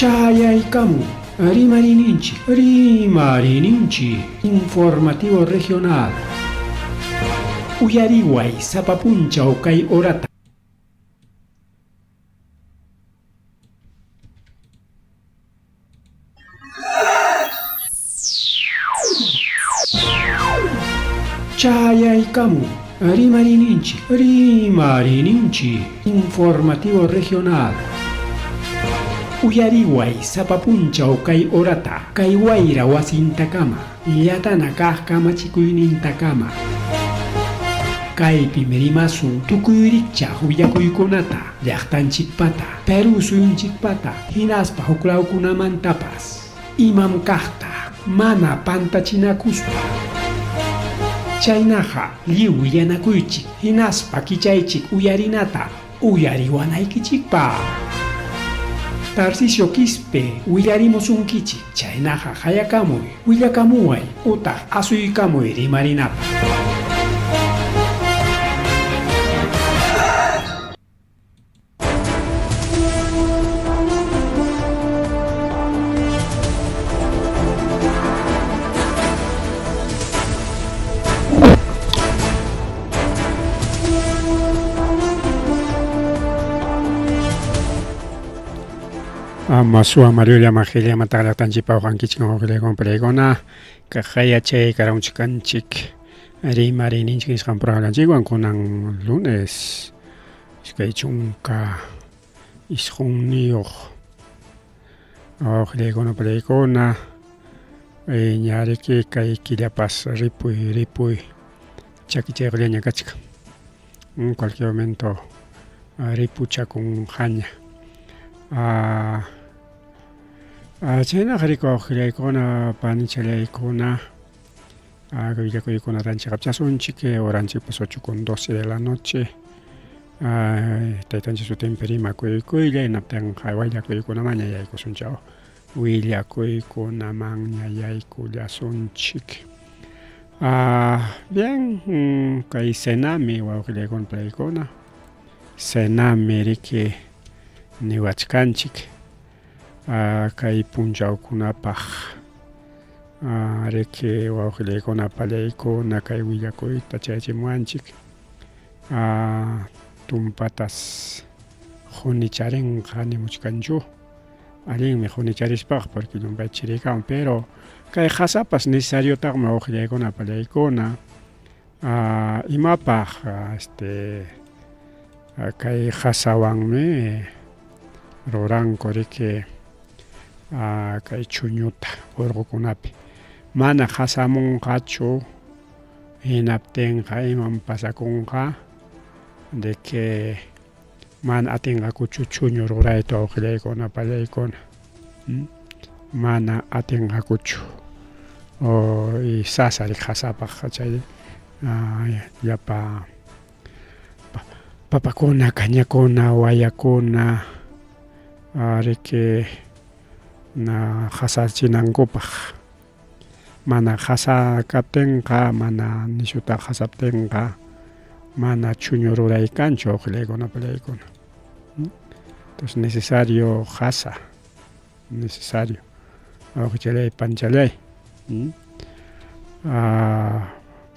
Chayaykamun Rimarininchik, Rimarininchik, Informativo Regional. Uyariway sapa punchaw kay horata. Chayaykamun Rimarininchik, Rimarininchik, Informativo Regional. Uyariway sapa punchaw kay horata, kay wayra wasintakama, llatana kaq kamachikuynintakama. Kaypim rimasun tukuy rikchaq willakuykunata, llaqtanchikpata, Perú suyunchikpata, hinaspa huklawkunamantapas. Imam kaqta mana pantachinakuspa. Chaynaqa lliw willanakuychik hinaspa kichaychik uyarinata uyariwanaykichikpaq. Tarcisio Quispe willarimusunkichik, chaynaqa qayakamuy, willakamuway utaq asuykamuy rimarinapaq. Masua Mariolla Magelia Mataqllaqtanchikpa uqankichik wawqillaykuna palaykuna kaq yachay karawchikanchik rimariyninchik nisqan programanchikwan kunan lunes 29 wawqillaykuna palaykuna ñariki kay killapas ripuy ripuy chakichayqullaña kachkan en cualquier momento ripuchakunqaña chaynaqa riki wawqillaykuna panichallaykuna Willakuykunatan chiqapchasunchik, horanchikpas 8 con 12 de la noche. Taytanchik sutinpi rimakuykuylla, hinaptinqa willakuykunamanña yaykusunchik. Willakuykunamanña yaykullasunchik. Bien, kay Senami wawqillaykuna palaykuna, Senami riki niwachkanchik. Kay punchawkunapaq riki wawqillaykuna pallaykuna kay willakuyta chayachimuwanchik tumpatas qunicharinqa nimuchkanchu allinmi qunicharispaqa porque llumpay chiriykamun pero kay qasapas necesariotaqmi wawqillaykuna pallaykuna imapaq este kay qasawanmi ruranku riki kay chuñuta urqukunapi mana qasamunqachu hinaptinqa imam pasakunqa de que mana atinqakuchu chuñu rurayta wawqillaykuna pallaykuna mana atinqakuchu y sasa riki qasapaq chay llapa Papakuna, kañakuna, wayakuna riki na qasachinankupaq. Mana qasa kaptinqa, mana nishuta qasaptinqa mana chuñu ruray kanchu wawqillaykuna pallaykuna. Entonces necesario qasa, necesario. Wawqichalláy, panchalláy.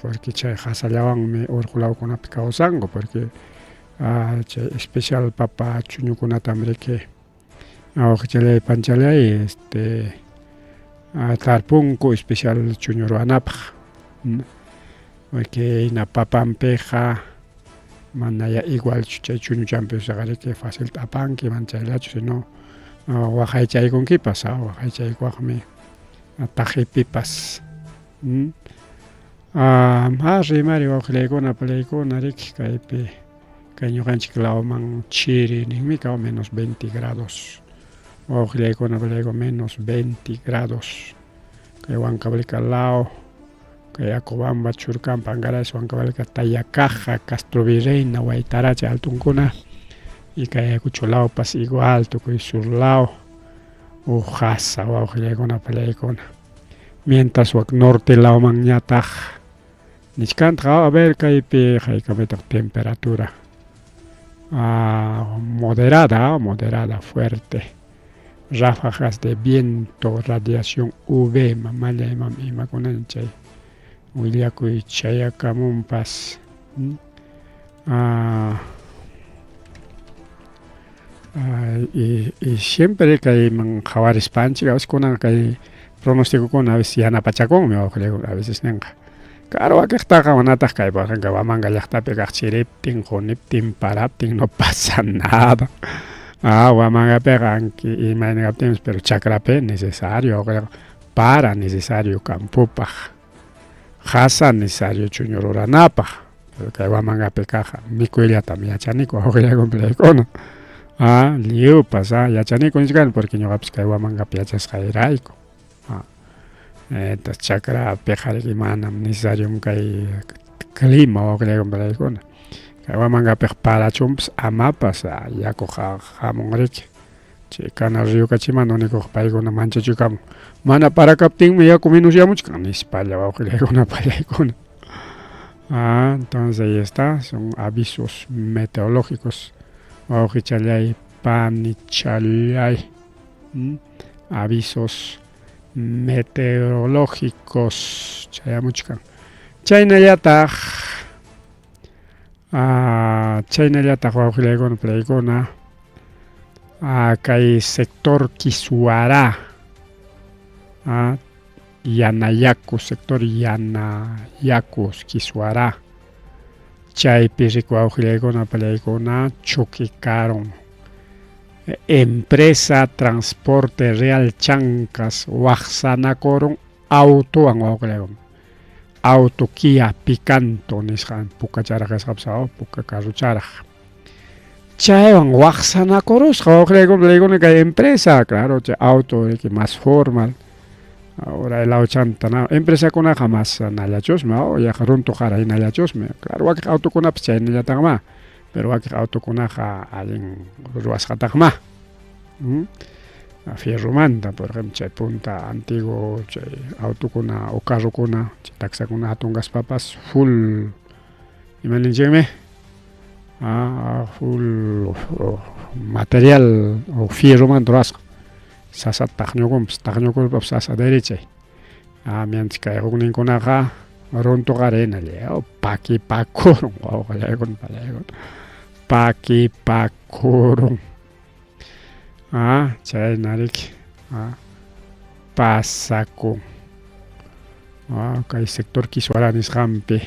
Porque chay qasallawanmi urqu lawkunapi kawsanku porque chay especial papa chuñukunatam riki wawqichalláy, panchalláy este tarpunku especial chuñu ruwanapaq. Porque hina papanpiqa manaya igualchu chay chuñuchanpi riki facilta apanki mana chayllachu sino waqaychaykunkipas waqaychaykuwaqmi taqipipas. Rimari wawqillaykuna palaykuna riki kaypi kay ñuqanchik lawman chiri ninmi kaw menos 20 grados wawqillaykuna palaykuna menos 20 grados kay Huancavelica law kay Acobamba, Churcampa, Angaray, Huancavelica, Tayacaja, Castro Virreina, Huaytaracha altunkuna y kay Ayacucho lawpas igual tukuy sur law huk qasa wawqillaykuna pallaykuna mientras wak norte lawmanñataq nichkantaq a ver kaypi haykamitaq temperatura moderada moderada fuerte. Ráfagas de viento, radiación UV, mamalla imam imakunan chay willakuy chayakamunpas. Ah, y, y siempre kayman qhawarispanchik a veces kunan kay pronosticokuna a veces yanapachakunmi a veces ninqa. Claro, wakiqtaqa manataq kay por ejemplo Huamanga llaqtapi kaq chiriptin, quniptin, paraptin no pasa nada. Ah, Huamangapiqa anki imayna kaptinpas pero chakrapi necesario para necesario campopaq. Qasa necesario chuño ruranapaq. Pero kay Huamangapi kaq mikuyllatam yachaniku wawqillaykuna. Ah, lliwpas ah, yachaniku nichkani porque ñuqapas kay Huamangapi yachasqayrayku. Ah, entonces chakrapiqa riki manam necesariom kay clima wawqillaykuna. Kay Huamangapiqa parachunpas amapas yakuqa hamun riki. Chay Canal Río Cachimanta unikuq paykuna manchachikamun. Mana parakaptinmi yaku menosyamuchkan nispalla wawqillaykuna pallaykuna. Ah, entonces ahí está, son avisos meteorológicos. Wawqichallay, panichallay. Avisos meteorológicos chayamuchkan. Chaynallataq chaynallataq wawqillaykuna pallaykuna kay sector Quisuará Yanayaku, sector Yanayaku, Quisuará chaypi riku wawqillaykuna pallaykuna chukikarun empresa Transporte Real Chancas waqsanakurun autowan wawqillaykuna auto Kia Picanto nisqan pukacharaq kasqapas puka carrocharaq chaywan waqsanakurusqa wawqillaykuna kay empresa claro chay auto riki más formal ahora el auchanta na empresakunaqa más nallachusmi yaqa runtu qara hinallachusmi claro wakiq autokunapas chaynallataqmá pero wakiq autokunaqa allin ruwasqataqmá. Fierromanta, por ejemplo, chay punta antiguo chay autokuna o carrokuna chay taxakuna hatun kaspapas full ima ninchikmi full material o fierromanta ruwasqa sasa taqñukunpas taqñukuspapas sasa derechay mientras kay hukninkunaqa runtu qara hina lliw pakipakurun wawqillaykuna pallaykuna pakipakurun. Chayna riki pasakun kay sector Quisuará nisqanpi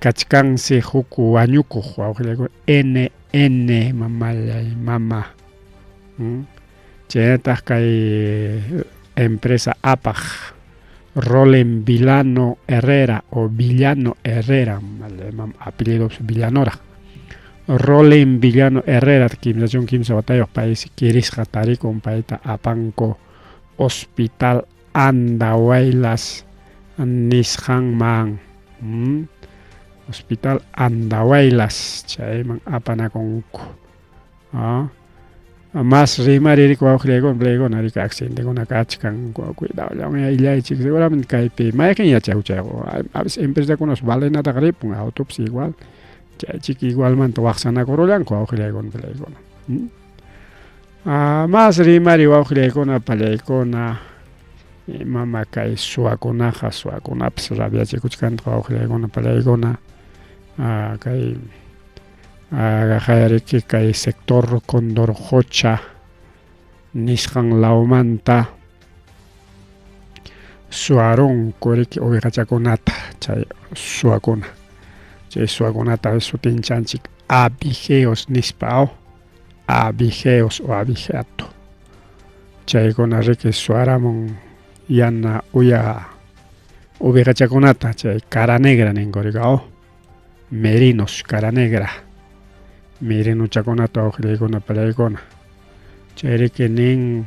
kachkansi huk wañukuq wawqillaykuna NN mamallay mama chaynataq kay empresa apaq Rolen Vilano Herrera o Villano Herrera apellido Villanoraq Rolen Villano Herrera 33 watayuq paysi kirisqa tarikun payta apanku Hospital Andahuaylas nisqanman Hospital Andahuaylas chayman apanakunku Mas rimaririku wawqillaykuna riki accidentekuna kachkan cuidadollawan illaychik seguramente kaypi mayqin yachayku a veces empresakunas valenataqa ripun autopas igual chaychik igualmanta waqsanakurullanku wawqillaykuna pallaykuna. Mas rimari wawqillaykuna pallaykuna imama kay suwakunaqa suwakunapas rabiachikuchkantaq wawqillaykuna pallaykuna kay riki kay sector Condorcocha nisqan lawmanta suwarunku riki uwiqachakunata chay suwakuna chay suwakunata sutinchanchik abigeos nispa abigeos o abigeato chaykuna riki suwaramun yana uya uwiqachakunata chay cara negra ninku riki merinos cara negra merinochakunata wawqillaykuna pallaykuna chayriki nin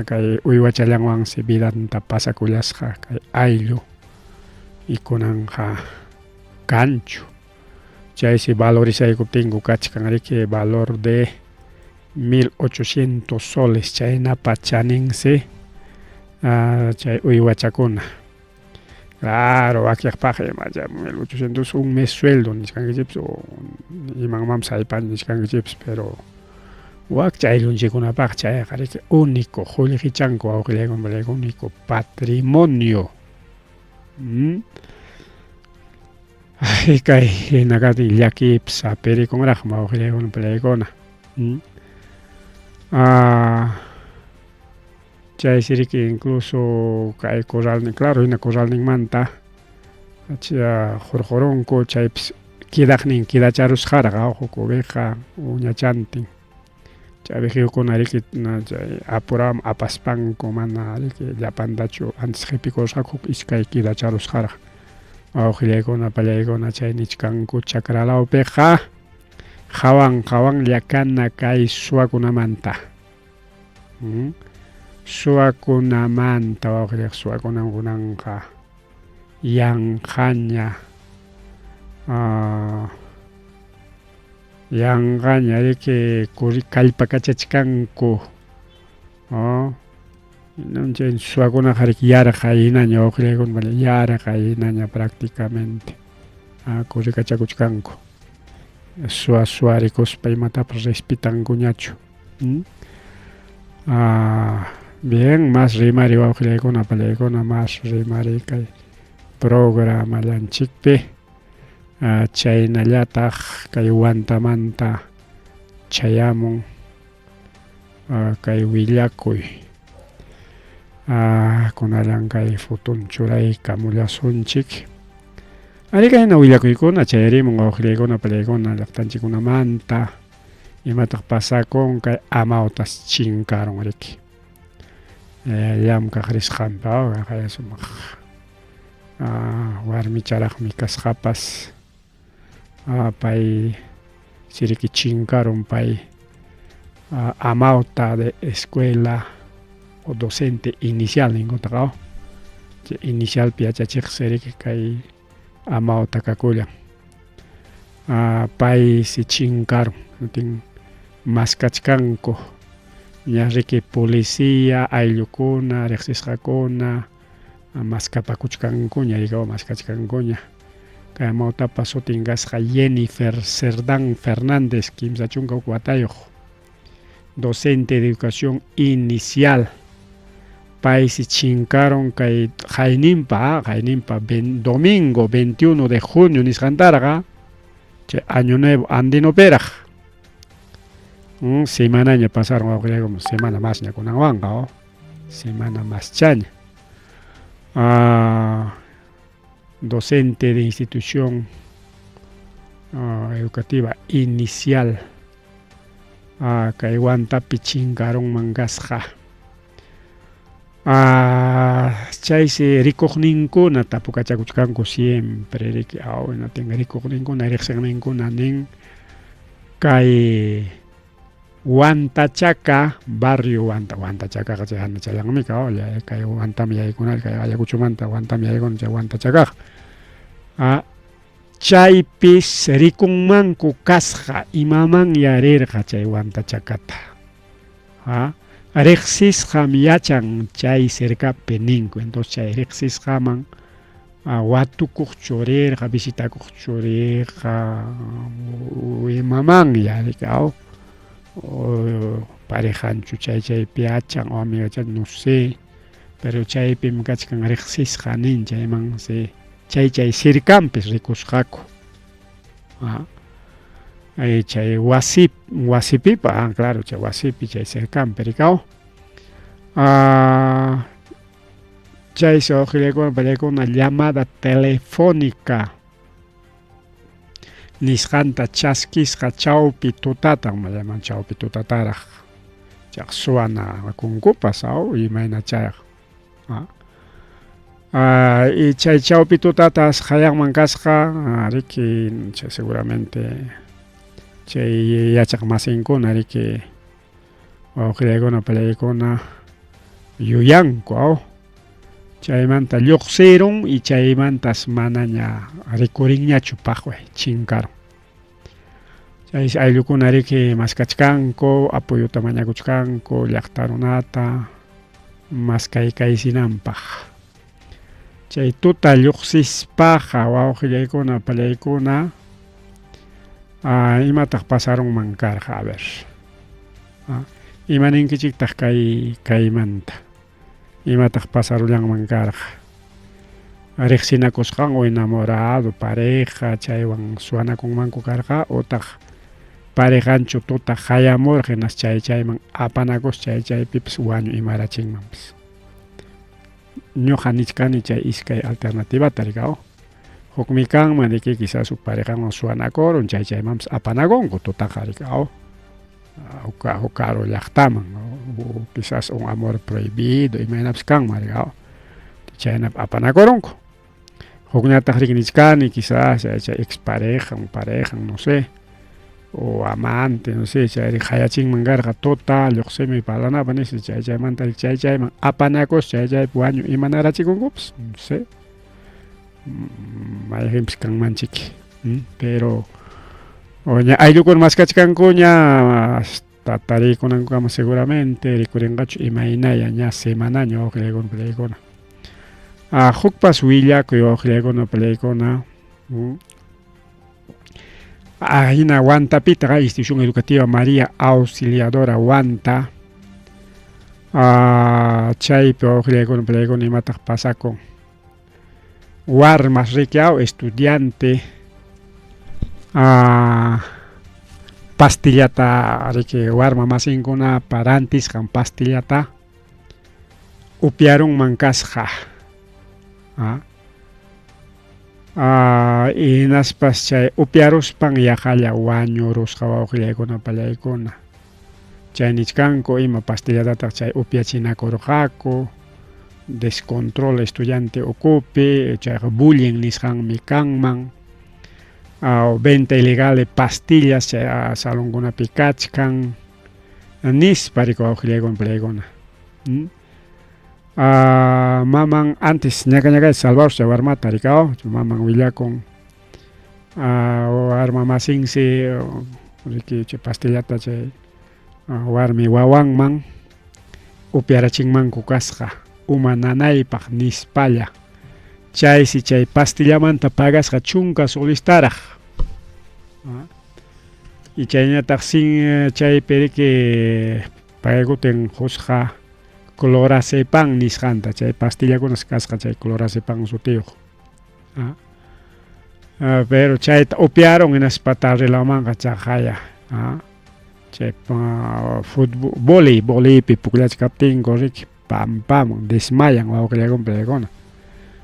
kay uywachallanwansi vidanta pasakullasqa kay ayllu y kunanqa kanchu chaysi valorizaykuptinku kachkan riki valor de 1800 soles chaynapa chaninsi chay uywachakuna claro wakiqpaq ima 1800 un mes sueldo nichkankichikpas o imanmanpas haypani nichkankichikpas pero Wakcha ayllunchikkunapaq chayqa riki único qullqichanku wawqillaykuna único patrimonio. Ay, kay hina kaptin llakiypas apirikunraqmi wawqillaykuna pallaykuna. Ah, chaysi riki incluso kay corralnin, claro hina corralninmanta hurqurunku chaypis quedaqnin quedacharusqaraq huk oveja uñachantin. Chay ovejikuna riki chay apurawan apaspanku mana riki llapantachu antes qipikurusqaku huk iskay quedacharusqaraq. Wawqillaykuna pallaykuna chay nichkanku chakralawpiqa qawan qawanlla kana kay suwakunamanta. Suwakunamanta wawqillayqa suwakunan kunanqa yanqaña yanqaña riki kallpakachachkanku chay suwakunaqa riki yarqay hinaña wawqillaykuna yarqay hinaña prácticamente kurrikachakuchkanku suwa suwarikuspa imatapas respetankuñachu. Ah, bien, más rimari wawqillaykuna pallaykuna más rimari kay programallanchikpi ah, chaynallataq kay Huantamanta chayamun ah, kay willakuy ah, kunallan kay futun churaykamullasunchik. Ari kayna willakuykuna chayarimun wawqillaykuna pallaykuna llaqtanchikkunamanta. Imataq pasakun kay amawtas chinkarun riki. Llamkaq risqanpa kaya sumaq warmicharaqmi kasqapas pay siriki chinkarun pay amawta de escuela o docente inicial ninkutaqa chay inicialpi yachachiqsi riki kay amawta kakullan. Paysi chinkarun cutin maskachkanku ña riki policía ayllukuna riqsisqakuna maskapakuchkankuña riki maskachkankuña kay amawtapa sutin kasqa Jennifer Cerdán Fernández 31 watayuq docente de educación inicial paysi chinkarun kay qayninpa qayninpa domingo 21 de junio nisqantarqa chay año nuevo andinoperaq semanaña pasaron wawqillayku semana masña kunanwanqa semana maschaña docente de institución educativa inicial kay Huantapi chinkarunman kasqa. Chaysi rikuqninkuna tapukachakuchkanku siempre riki aw inatin rikuqninkuna riqsiqninkuna nin kay Huantachaka barrio Huanta Huantachakaqa chay hanachallanmi kay Huantami yaykuna kay Ayacuchomanta Huantami yaykuna chay Huantachakaqa Chaypis rikunmanku kasqa imamanya rirqa chay Huantachakata. Ha? Riqsisqam yachan chay cercapi ninku. Entonces chay riqsisqaman watukuqchu rirqa, visitakuqchu rirqa, imamanya riki aw parejanchu chay chaypi yachan o amiga no sé, pero chaypim kachkan riqsisqa nin chaymansi chay chay sirkanpis rikusqaku. Chay wasi wasipipa, claro, chay wasipi chay cercanpi rikaw. Chaysi wawqillaykuna pallaykuna llamada telefónica nisqanta chaskisqa chawpi tutata, llaman chawpi tutataraq chaq suwana kunkupas aw imayna chayqa. Y chay chawpi tutatas qayanman kasqa riki chay seguramente chay yachaq masinkuna riki wawqillaykuna pallaykuna yuyanku aw chaymanta lluqsirun y chaymantas manaña rikurinñachu paqway chinkarun. Chaysi ayllukuna riki maskachkanku, apoyota mañakuchkanku llaqta runata maskaykaysinanpaq. Chay tuta lluqsispaqa wawqillaykuna pallaykuna imataq pasarunman karqa a ver. Ima ninkichiktaq kay kaymanta? Imataq pasarullanman karqa? Riqsinakusqan o enamorado, pareja, chaywan suwanakunmanku karqa utaq parejanchu tuta qayamurqa hinas chay chayman apanakus chay chaypipas wañu imarachinmanpas. Ñuqa nichkani chay iskay alternativata rikaw. Hukmi kanman riki quizás huk parejanwan suwanakurun chay chaymanpas apanakunku tutaqa rikaw. Huk karu llaqtaman o quizás un amor prohibido imaynapas kanman rikaw. Chaynapi apanakurunku. Hukñataq riki nichkani quizás chay chay ex parejan, parejan, no sé, o amante, no sé, chayri qayachinman karqa tuta lluqsimi parlanapaq nispa chay chaymanta chay chayman apanakus chay chaypi wañu imanarachikunkupas, no sé. Mayqinpis kanmanchik. Pero ña ayllukuna maskachkankuña hasta tariykunankukama seguramente rikurinqachu imaynaya ña semanaña wawqillaykuna palaykuna. Ah, hukpas willakuy wawqillaykuna palaykuna. Ah, hina Huantapitaqa Institución Educativa María Auxiliadora Huanta. Ah, chaypi wawqillaykuna palaykuna imataq pasakun. Warmas riki aw estudiante ah, pastillata riki warma masinkunapa rantisqan pastillata upyarunman kasqa. Ah, ah, hinaspas chay upyaruspan yaqalla wañurusqa wawqillaykuna pallaykuna. Chay nichkanku ima pastillatataq chay upyachinakurqaku descontrol estudiante ukupi chayqa bullying nisqanmi kanman o venta ilegal de pastillas chay salonkunapi kachkan nispa riki wawqillaykuna pallaykuna. Maman antes ñaka ñakayta salvarus chay warmata rikaw maman willakun warma masinsi riki chay pastillata chay warmi wawanman upyarachinmanku kasqa uma nanaypaq nispalla chaysi chay pastillamanta pagasqa chunka solistaraq y chayñataq sin chaypi riki paykutin qusqa clorazepam nisqanta chay pastillakunas kasqa chay clorazepam sutiyuq. Pero chayta upyarun hinaspa tarrilamanqa chaqaya. Chay fútbol voley voleypi pukllachkaptinku riki pampaman desmayan wawqillaykuna paykuna.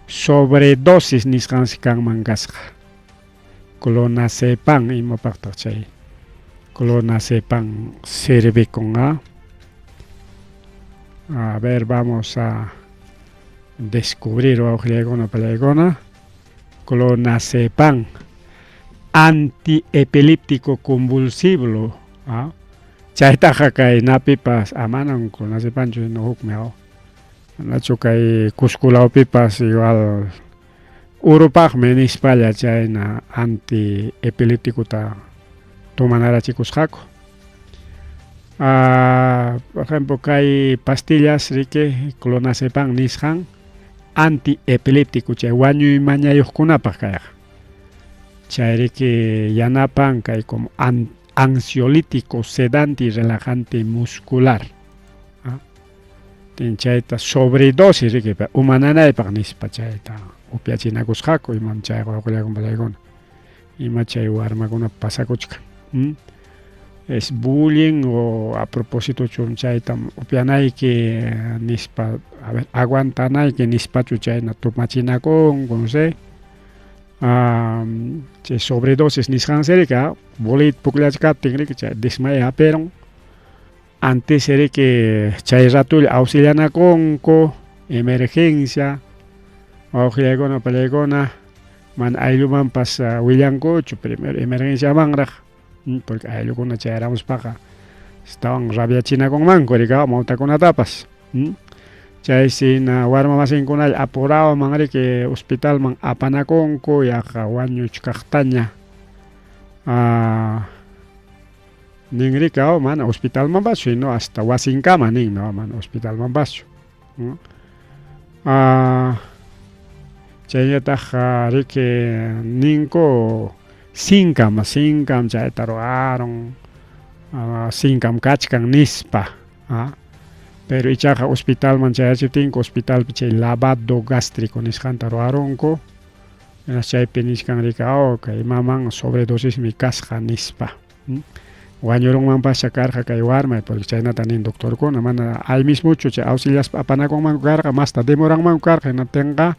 Sobredosis nisqansi kanman kasqa. Clonazepam imapaqtaq chay clonazepam sirvikun a. A ver, vamos a descubrir wawqillaykuna pallaykuna clonazepam antiepiléptico convulsivo a chaytaqa kay napipas a manam clonazepamchu sino hukmi aw manachu kay Cusco lawpipas igual urupaqmi nispalla chayna antiepilépticota tomanarachikusqaku. Ah, por ejemplo, kay pastillas riki clonazepam nisqan antiepiléptico chay wañuy mañayuqkunapaq kayqa. Chay riki yanapan kay como ansiolítico, sedante y relajante muscular. Ah, chayta sobredosis riki uma nanaypaq nispa chayta upyachinakusqaku imam chay wawqillaykuna pallaykuna. Ima chay warmakuna pasakuchkan. Es bullying o a propósito chun chaytam upyanayki nispa a ver aguantanayki nispachu chayna tumachinakunku no sé. Chay sobredosis nisqansi riki bolita pukllachkaptin riki chay desmaya hapirun antes riki chay ratolla auxilianakunku emergencia wawqillaykuna pallaykuna mana ayllumanpas willankuchu primero emergenciamanraq porque ayllukuna chayaramuspaqa astawan rabiachinakunmanku riki mawtakunatapas chaysi hina warma masinkunalla apurawaman riki hospitalman apanakunku yaqa wañuchkaqtaña nin riki mana hospitalmanpaschu sino hasta wasinkama ninmi mana hospitalmanpaschu chayñataq riki ninku sinkam sinkam chayta ruwarun. Sinkam kachkan nispa. Pero ichaqa hospitalman chayachiptinku hospitalpi chay lavado gástrico nisqanta ruwarunku. Hinaspa chaypi nichkan riki, kay maman sobredosismi kasqa nispa. Wañurunmanpascha karqa kay warma, porque chaynata nin doctorkuna, mana ahí mismochu chay auxiliaspa apanakunmanku karqa, masta demoranmanku karqa, hinaptinqa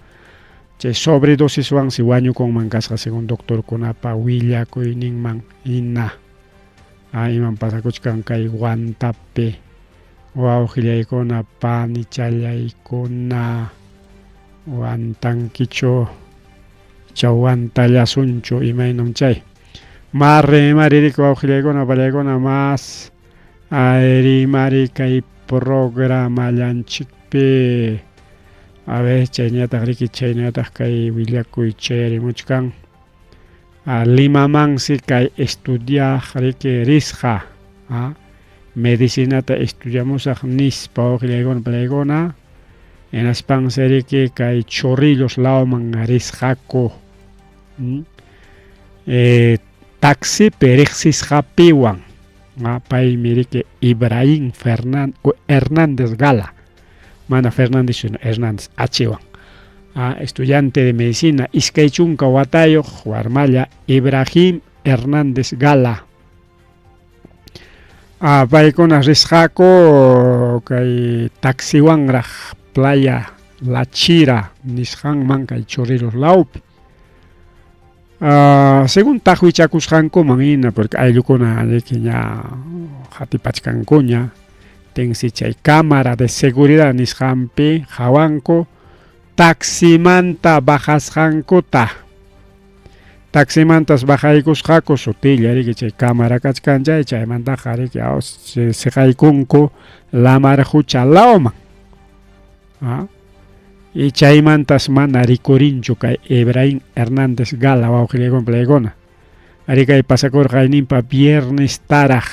chay sobredosiswansi wañukunman kasqa según doctorkunapa willakuyninman hina. Imam pasakuchkan kay Huantapi, wawqillaykuna, panichallaykuna, wantankichu, icha wantallasunchu, imaynam chay. Mas rimari wawqillaykuna, pallaykuna, mas rimari kay programallanchikpi. A ver, chayñataq riki, chaynataq kay willakuy chayarimuchkan. Limamansi kay estudiaq riki risqa, medicinata estudiamusaq nispa wawqillaykuna, pallaykuna, hinaspansi riki kay Chorrillos lawman risqaku. Taxipi riqsisqapiwan, paymi riki Ibrahim Hernández Gala, mana Fernández sino Hernández H-wan. Estudiante de medicina, 20 watayuq warmalla Ibrahim Hernández Gala. Paykuna risqaku kay taxiwanraq playa La Chira nisqanman kay Chorrillos lawpi. Según taqwichakusqankuman hina, porque ayllukuna riki ña qatipachkankuña, tensi chay cámara de seguridad nisqanpi hawanku taximanta bajasqankuta. Taximantas bajaykusqaku sutilla riki chay cámara kachkan chay, chaymantaqa riki siqaykunku lamar qucha lawman. Y chaymantas mana rikurinchu kay Ibrahim Hernández Gala wawqillaykuna, pallaykuna. Ari kay pasakurqa ayninpa viernes taraq,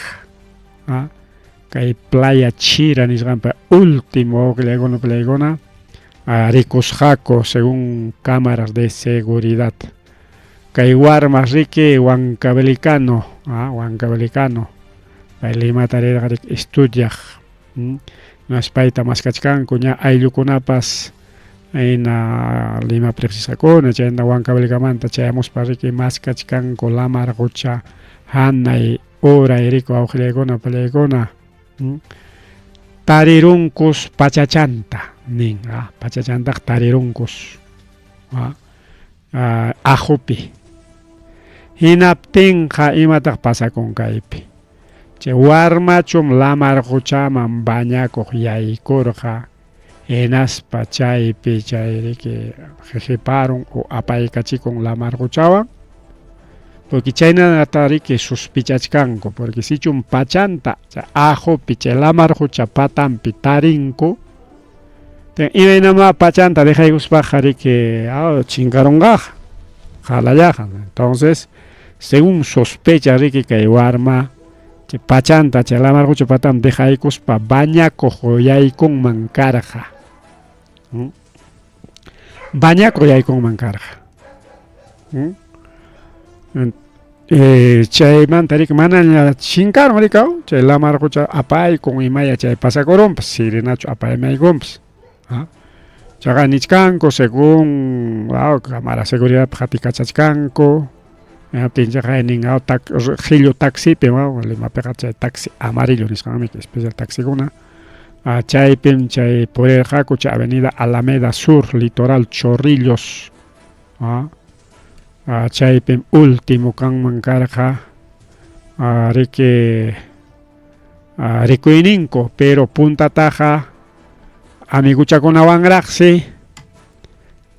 kay playa Chira nisqanpa último wawqillaykuna, pallaykuna, rikusqaku según cámaras de seguridad. Kay warmas riki huancavelicano, huancavelicano, pay Limata rirqa riki estudiaq. Nas payta maskachkanku ña ayllukunapas ayna Lima riqsisqakuna, chayna Huancavelicamanta chayamuspa riki maskachkanku lamar qucha hanay uray riki wawqillaykuna, pallaykuna. Tarirunkus pachachanta nin, pachachantaqa tarirunkus ajupi. Hinaptinqa imataq pasakun kaypi? Chay warmachum lamar quchaman bañakuq yaykurqa, hinaspa chaypi chay riki qiqiparun o apaykachikun lamar quchawan, porque chaynata riki sospechachkanku, porque sichum pachanta chay ajupi chay lamar qucha patanpi tarinku, imaynamá pachanta dejaykuspaqa riki chinkarunqaqa, qalallaqa. Entonces, según sospecha riki kay warma chay pachanta chay lamar qucha patanpi dejaykuspa bañakuq yaykunman karqa. Bañakuq yaykunman karqa. Chaymanta riki manaña chinkarun riki, chay lamar qucha apaykun imaya chay pasakurunpas, sirenachu apaymaykunpas. Chaqa nichkanku según cámara seguridad qatikachachkanku, hinaptinchikqa nin qillu taxipi, Limapiqa chay taxi amarillo nisqanmi especial taxikuna, chaypim chay purirqaku chay avenida Alameda Sur, litoral Chorrillos, chaypim último kanman karqa riki rikuyninku, pero puntataqa amiguchakunawanraqsi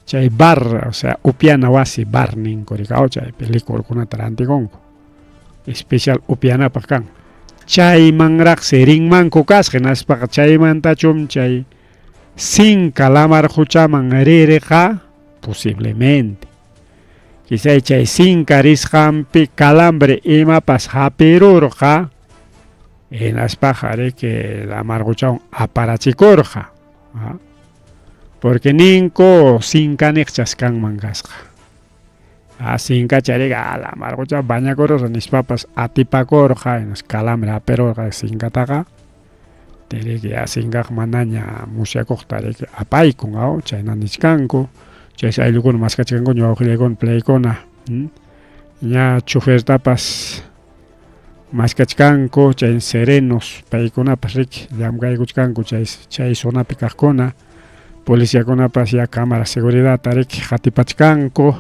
chay bar, o sea, upiana wasi bar ninku riki, chaypi licorkunata rantikunku, especial upianapaq kan. Chaymanraqsi rinmanku kasqa, hinaspaqa chaymantachum chay sinka lamar quchaman rirqa posiblemente. Quizá chay sinka risqanpi calambre imapas hapirurqa, hinaspaqa riki lamar quchawan aparachikurqa. Porque ninku sinkaniqchas kanman kasqa. Sinkacha riki lamar quchapi bañakurusaq nispapas atipakurqa hinas calambre hapirurqa sinkataqa riki sinkaqa manaña musyakuqta riki apaykun aw chayna nichkanku chaysi ayllukuna maskachkankuña wawqillaykuna playkuna ña chofertapas maskachkanku chay serenos paykunapas riki llamkaykuchkanku chay chay zonapi kaqkuna policiakunapas ya cámara seguridadta riki qatipachkanku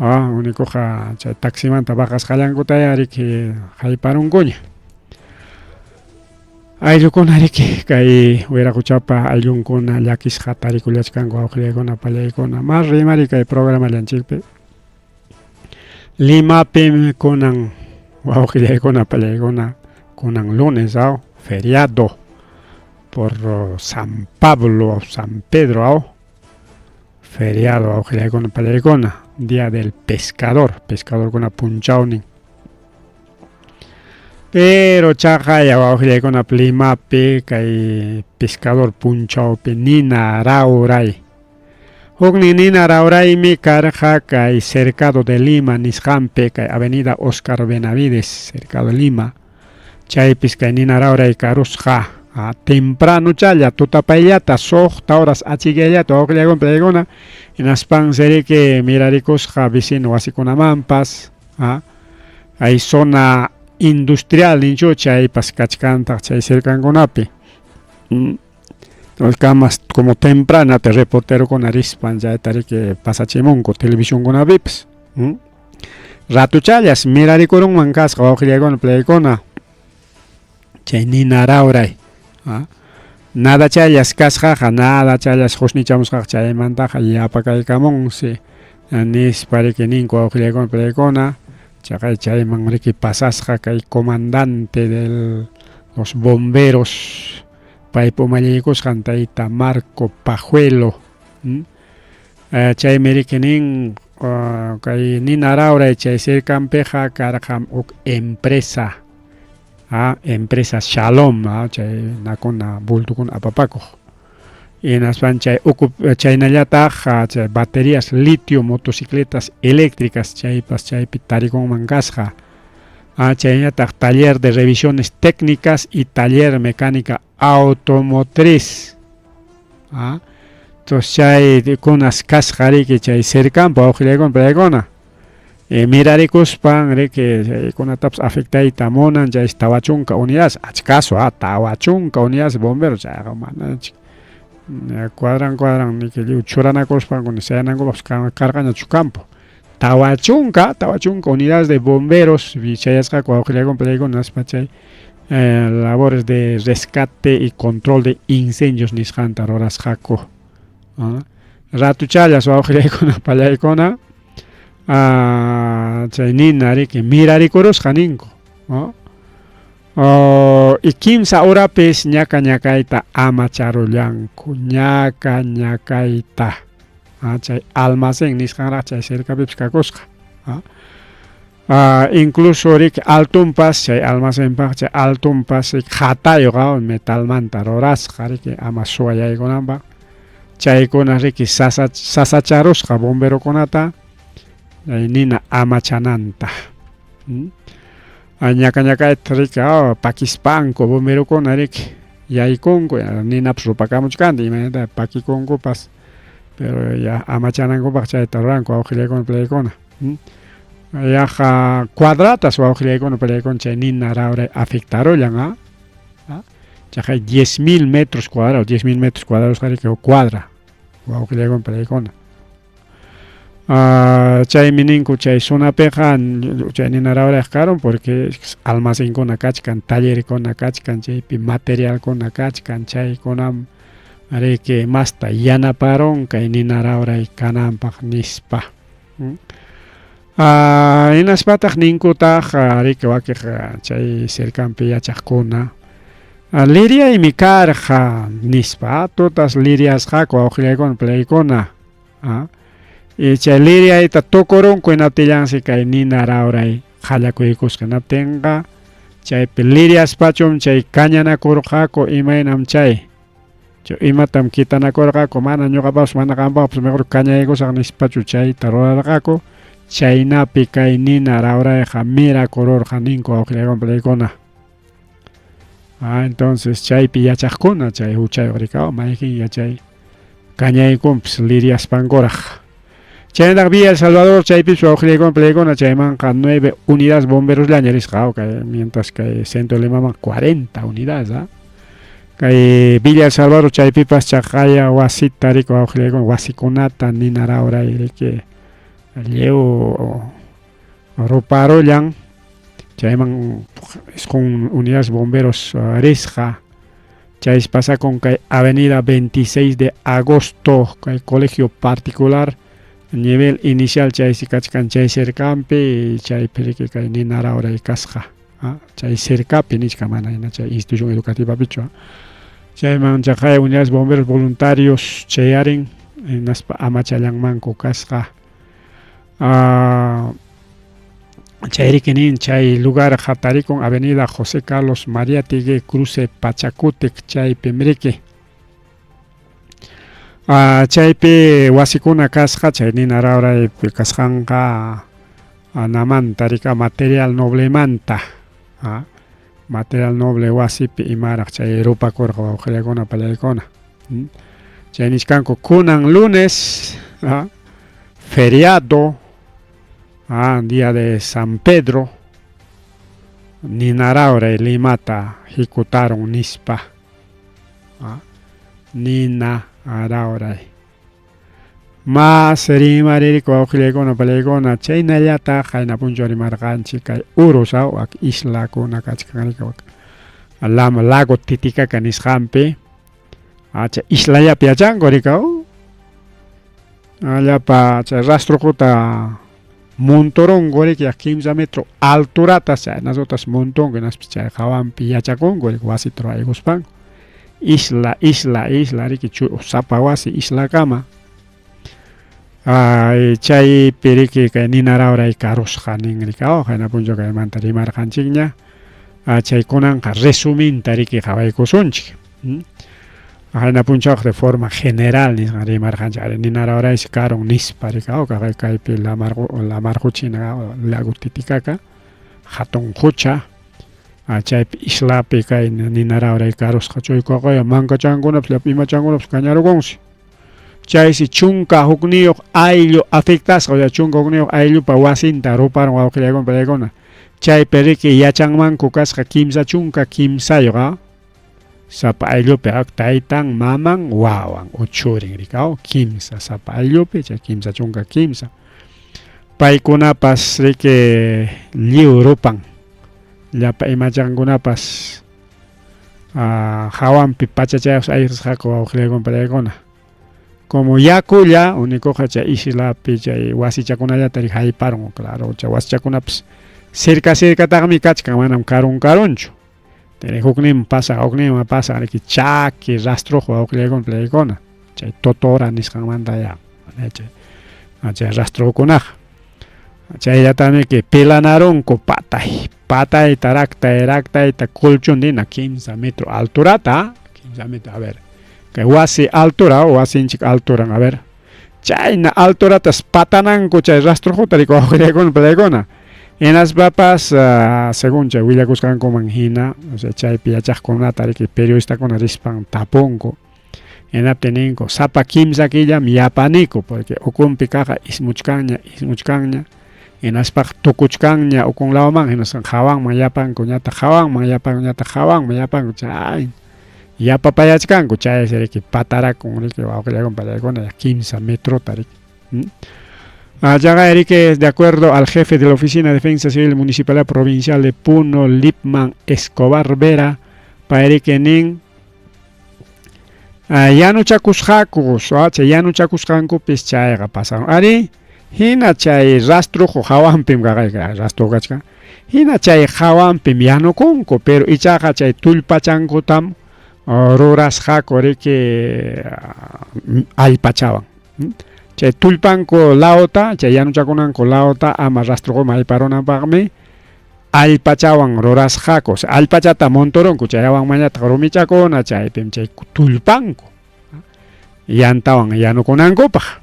ah unikuqa chay taximanta baqasqallankutaya riki hayparunkuña ayllukuna riki kay Wiraquchapa ayllunkuna llakisqa tarikullachkanku wawqillaykuna pallaykuna mas rimari kay programallanchikpi Limapim kunan wawqillaykuna pallaykuna kunan lunes aw feriado por San Pablo San Pedro aw feriado wawqillaykuna pallaykuna día del pescador pescadorkuna punchawnin pero chaqaya wawqillaykuna Limapi kay pescador punchawpi nina rawray Huknin nina rawraymi karqa kay Cercado de Lima nisqanpi kay Avenida Oscar Benavides, Cercado de Lima. Chaypis kay nina rawray karusqa tempranochalla tutapayllata suqta horas achikyallata wawqillaykuna paykuna hinaspansi riki mirarikusqa vecino wasikunamanpas hay zona industrial ninchu chaypas kachkantaq chay cercankunapi. Kamas como temprana te reporterokuna rispan chayta riki pasachimunku televisionkunapipas. Ratuchallas mirarikurunman kasqa wawqillaykuna playkuna chay nina rawray. Nada challas kasqaqa nada challas husnichamusqaqa chaymantaqa yapakaykamunsi nispa riki ninku wawqillaykuna playkuna chaqay chayman riki pasasqa kay comandante de los bomberos paypa umalliykusqan tayta Marco Pajuelo chaymi riki nin kay nina rawray chay cercanpiqa karqam huk empresa empresa Shalom chay nakuna bultukuna apapakuq hinaspan chay uku chaynallataq chay baterías litio motocicletas eléctricas chaypas chaypi tarikunman kasqa chaynallataq taller de revisiones técnicas y taller mecánica automotriz entonces chay kunas kasqa riki chay cercanpi wawqillaykuna paykuna mirarikuspan riki chaykunatapas afectayta munan chay 40 unidades achkasu 40 unidades bomberos chayqa manachik cuadran cuadran niki lliw churanakuspanku sayanankupaqpas karqañachu campo 40 unidades de bomberos chayasqaku wawqillaykuna paykuna nispa chay labores de rescate y control de incendios nisqanta rurasqaku ratuchallas wawqillaykuna pallaykuna chay nina riki mirarikurusqa ninku y kimsa horapis ñaka ñakayta amacharullanku ñaka ñakayta chay almacén nisqanraq chay cercapipas kakusqa incluso riki altunpas chay almacenpaq chay altunpas qatayuq metalmanta rurasqa riki ama suwa yaykunanpaq chaykuna riki sasacharusqa bomberokunata nina amachananta ñaka ñakayta riki pakispanku bomberokuna riki yaykunku ninapas rupakamuchkanta imaynata pakikunkupas pero ya amachanankupaq chayta ruranku wawqillaykuna playkuna yaqa cuadratas wawqillaykuna playkuna chay nina rawray afectarullan chaqay 10,000 metros cuadrados 10,000 metros cuadrados riki cuadra wawqillaykuna playkuna chaymi ninku chay zonapiqa chay nina rawrayqa karun porque almacenkuna kachkan tallerkuna kachkan chaypi materialkuna kachkan chaykunam riki masta yanaparun kay nina rawray kananpaq nispa hinaspataq ninkutaq riki wakiq chay cercanpi yachaqkuna liriaymi karqa nispa tutas liriasqaku wawqillaykuna playkuna y chay liriayta tukurunku hinaptillansi kay nina rawray qallakuykusqa hinaptinqa chaypi liriaspachum chay kañanakurqaku imaynam chay imatam kitanakurqaku mana ñuqapaqpas mana qampaqpas mejor kañaykusaq nispachu chayta rurarqaku Chaynapi kay nina rawrayqa mirakururqa ninku wawqillaykuna palaykuna. Ah, entonces chaypi yachaqkuna chay huchayuq rikaw mayqin yachay kañaykunpis liriaspankuraq. Chaynataq Villa El Salvador chaypis wawqillaykuna palaykuna chaymanqa 9 unidades bomberosllaña risqa kay mientras kay Centro Limaman 40 unidades ah. Kay Villa El Salvador chaypipas chaqaya wasita riki wawqillaykuna wasikunata nina rawray riki lliw ruparullan chayman isqun unidades bomberos risqa chaysi pasakun kay avenida 26 de agosto kay colegio particular nivel inicial chaysi kachkan chay cercanpi chaypi riki kay nina rawray kasqa chay cercapi nichka mana hina chay institución educativapichu chayman chaqay unidades bomberos voluntarios chayarin hinaspa amachallanmanku kasqa Chayriki nin chay lugar hatarikun avenida José Carlos Mariátegui cruce Pachacutic chaypim riki. Chaypi wasikuna kasqa chay nina rawraypi kasqanqa anamanta rika material noblemanta material noble wasipi imaraq chay rupakurqa wawqillakuna pallaykuna. Chay nichkanku kunan lunes feriado día de San Pedro ninarawray Limata hikutarun nispa nina rawray mas rimarirku wawqillaykuna pallaykuna chaynallataq qayna punchaw rimarqanchik kay Urus wak islakuna kachkan wak lama lago Titicaca nisqanpi chay islallapi yachanku rikaw llapa chay rastroquta montoronku riki 15 metro alturata chay nasutas montonku hinaspa chay hawanpi yachakunku riki wasita ruraykuspanku isla isla isla riki sapa wasi islakama chaypi riki kay nina rawray karusqa nin rikaw qayna punchaw kaymanta rimarqanchikña chaykunanqa resuminta riki qhawaykusunchik qayna punchawqa de forma general nisqan rimarqanchik ari nina rawraysi karun nispa rikaw kaypi lamar quchina lago Titicaca hatun qucha chaypi islapi kay nina rawray karusqa chaykuqaya mankachankunapas llapa imachankunapas kañarukunsi chaysi 11 ayllu afectasqa o sea 11 ayllupa wasinta ruparun wawqillaykuna pallaykuna chaypi riki yachanmanku kasqa 33 sapa ayllupi taytan maman wawan o churin rikaw kimsa sapa ayllupi chay 33 paykunapas riki lliw rupan llapa imachankunapas hawanpi pachachaypas ayqisqaku wawqillaykuna pallaykuna como yakulla unikuqa chay islapi chay wasichakunallata riki hayparun claro chay wasichakunapas cerca cercataqmi kachkan manam karun karunchu hukninman pasaq hukninman pasaq riki chaki rastrojo wawqillaykuna pallaykuna chay totora nisqanmanta ya chay rastrokunaqa chayllatamiki pilanarunku patay patayta raktay raktayta colchón nina 15 metro alturata 15 metro a ver kay wasi altura wasinchik alturan a ver chayna alturatas patananku chay rastrojota riki wawqillaykuna pallaykuna hinaspapas según chay willakusqankuman hina o sea chaypi yachaqkunata riki periodistakuna rispan tapunku hinaptin ninku sapa 3 killam yapaniku porque ukunpi kaqqa ismuchkanña ismuchkanña hinaspaqa tukuchkanña ukun lawman hinaspa hawanman yapanku ñataq hawanman yapanku ñataq hawanman yapanku chay yapapayachkanku chaysi riki patarakun riki wawqillaykuna pallaykuna 15 metrota riki Allá riki de acuerdo al jefe de la Oficina de Defensa Civil Municipalidad Provincial de Puno, Lipman Escobar Vera, pay nin yanuchakusqaku chay yanuchakusqankupis chayqa pasan ari hina chay rastrojo hawanpim kaqayka rastro kachkan hina chay hawanpim yanukunku pero ichaqa chay tullpachankutam rurasqaku riki allpachawan chay tullpanku lawta chay yanuchakunanku lawta ama rastroquma ayparunanpaqmi allpachawan rurasqaku allpachata montorunku chaywanmañataq rumichakuna chaypim chay tullpanku yantawan yanukunankupaq.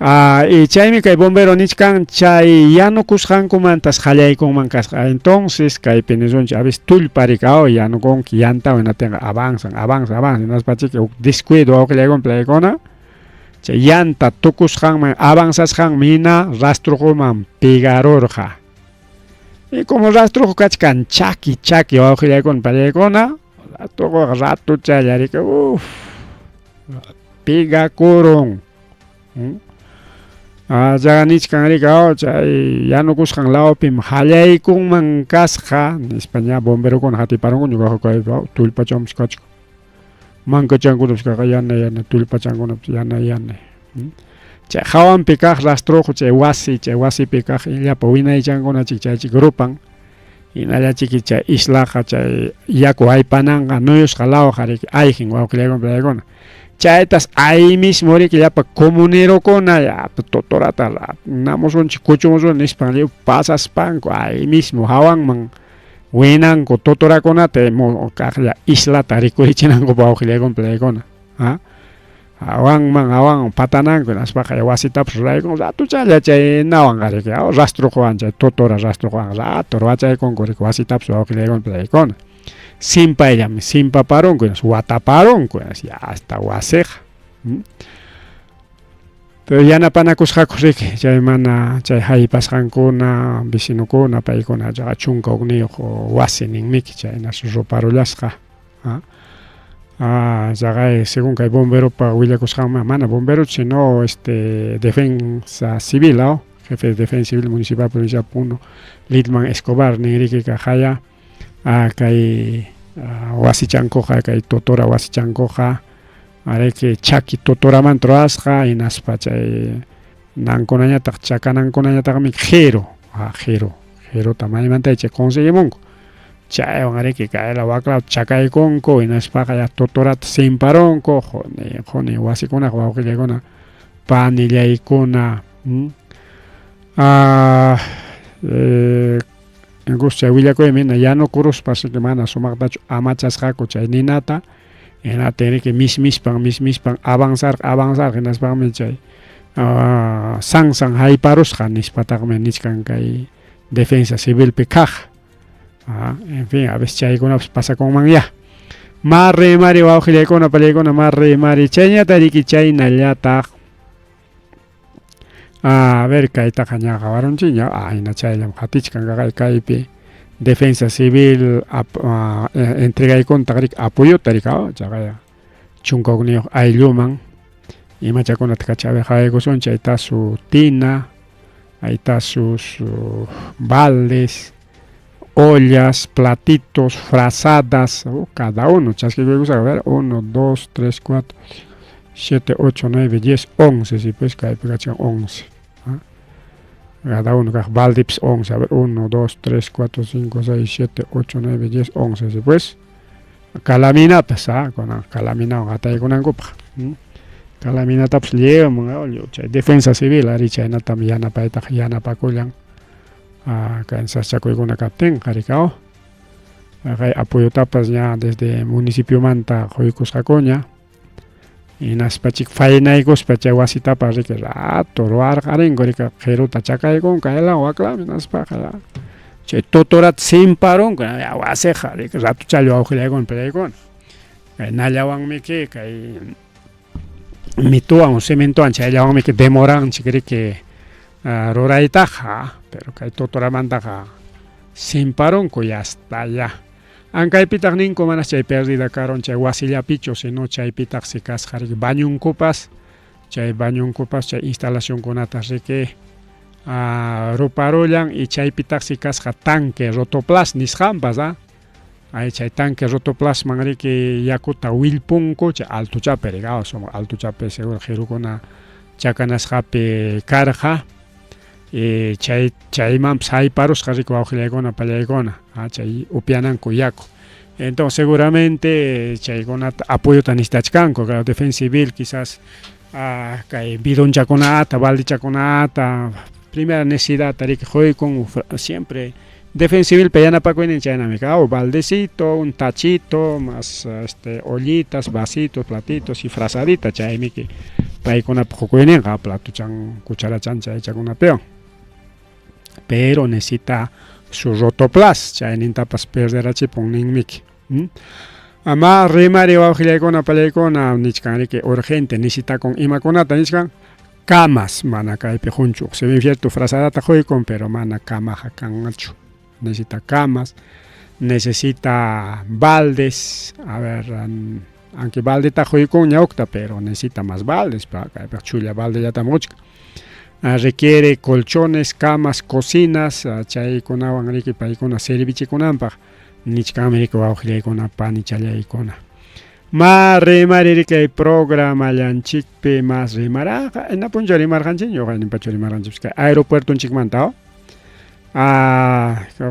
Ah, y chaymi kay bombero nichkan chay yanukusqankumantas qallaykunman kasqa. Entonces kaypi nisunchik a veces tullparikao yanukunki yantawan hinaptinqa avanzan, avanzan, avanzan hinaspachiki huk descuido wawqillaykunpa playkuna chay yanta tukusqanman avanzasqanmi hina rastrojoman pegarurqa. Y como rastrojo kachkan chaki chaki wawqillaykuna pallaykuna rastrojoqa ratuchalla riki uff pegakurun. Ah, chaqa nichkan rika, chay yanukusqan lawpim hallaykunman kasqa, nispa ña bomberokuna hatiparunku ñuqaqa kay tullpachanpas kachkan. Mankachankunapas kaqa yana yana, tullpachankunapas yana yana. Chay hawanpi kaq rastrojo chay wasi, chay wasipi kaq llapa winaychankuna chik chay chik rupan. Hinallachiki chay islaqa chay yaku aypananqa nuyusqa lawqa riki ayqin wawqillaykuna pallaykuna. Chaytas ahí mismo riki llapa comunerokuna llapa totorata namusunchik kuchumusun nispan lliw pasaspanku ahí mismo hawanman winanku totorakunata kaqlla islata rikurichinankupaq wawqillaykuna pallaykuna. Ah Hawanman hawanman patananku hinaspaqa wasitapas ruraykun ratuchalla chay nawan riki rastroqwan chay totora rastroqwan rato ruwachaykunku riki wasitapas wawqillaykuna pallaykuna. Simpayllam simpaparunku hinaspa wataparunku ya hasta wasiqa. Pero yanapanakusqaku riki chay mana chay haypasqankuna vecinokuna paykuna chaqa 11 wasi ninmiki chaynas ruparullasqa. Ah, chaqay según kay bomberopa willakusqanman mana bomberochu sino este defensa civil, ¿no? Jefe de defensa civil municipal provincial Puno, Litman Escobar ninriki kaqaya ah, kay ah, wasichankuqa kay totora wasichankuqa ariki chaki totoramanta ruwasqa hinaspa chay nankunañataq chakanankunañataqmi qhiru, ah, qhiru, qhiruta maymanta chay conseguimunku. Chaywan riki kayla waklaw chakaykunku hinaspaqa ya totorata simparunku quni quni wasikunaqa wawqillaykuna panillaykuna. Ah, incluso chay willakuymi hina yanukuruspa así que mana sumaqtachu amachasqaku chay ninata hinaptin riki mismispan mismispan avanzarqa avanzarqa hinaspaqmi chay sansan hayparusqa nispataqmi nichkan kay defensa civilpi kaq. Ah, en fin, a veces chaykunapas pasakunmanyá. Marri mari wawqillaykuna pallaykuna marri mari chayñata riki chaynallataq. A ver kaytaqa ña qawarunchikña, ah, hina chayllam qatichkan kaqay kaypi defensa civil ap, entregaykuntaq riki apoyota riki chaqaya 11 aylluman imachakunata kachawi qawaykusunchik ahí está su tina, ahí está sus baldes, ollas, platitos, frazadas, cada uno, chaskikuykusaq, a ver, 1, 2, 3, 4, 7, 8, 9, 10, 11, si pues kaypi kachkan 11. Cada uno kaq baldepipas 11, a ver, 1, 2, 3, 4, 5, 6, 7, 8, 9, 10, 11, si pues. Calaminapas, kunan calaminawan qataykunankupaq. Calaminatapas lliwman chay defensa civil ari chaynatam yanapaytaqa yanapakullan kay sasachakuykuna kaptinqa rikaw. Kay apoyotapas ña desde municipiomanta quykusqakuña. Hinaspachik faynaykuspa chay wasitapas riki rato ruwarqarinku riki qiruta chakaykunku kaylawan waklawan hinaspaqa chay totorata simparunku ya wasiqa riki ratuchalla wawqillaykuna pallaykuna. Kay nallawanmiki kay mituwan o cementowan chayllawanmiki demoranchik riki ruraytaqa pero kay totoramantaqa simparunku ya hasta ya. Ankaypitaq ninku manas chay pérdida karun chay wasillapichu sino chaypitaqsi kasqa riki bañunkupas chay bañunkupas chay instalacionkunata riki ruparullan y chaypitaqsi kasqa tanque rotoplas nisqanpas ay chay tanque rotoplasman riki yakuta willpunku chay altochapi riki sumaq altochapi seguro qirukuna chakanasqapi karqa y chay chaymanpas hayparusqa riki wawqillaykuna pallaykuna chay upiananku yaku. Entonces seguramente chaykunata apoyota necesitachkanku, claro, defensa civil quizás kay bidonchakunata, baldechakunata, primera necesidad riki quykun siempre defensa civilpa yanapakuynin chaynami ka, baldecito, un tachito, más este ollitas, vasitos, platitos y frazadita chaymiki Paykunapa qukuyninqa platuchan, cucharachan chaychakunapiwan. Pero necesita su rotoplas, chaynintapas perderachipun ninmiki. Ama rimari wawqillaykuna pallaykuna nichkan riki urgente necesitakun imakunata nichkan camas mana kaypi qunchu. Si bien cierto frazadata quykun pero mana camaqa kanchu. Necesita camas, necesita baldes, a ver, aunque baldeta quykunña hukta pero necesita más baldes, pa kaypiqa chulla baldellatam quchkan. Requiere colchones, camas, cocinas, chaykunawan riki paykuna servichikunanpaq. Nichkanmi riki wawqillaykuna panichallaykuna. Ma rimari riki kay programallanchikpi mas rimaraqa, ina punchaw rimarqanchikña ñuqayninpachu rimarqanchikpas kay aeropuertonchikmanta.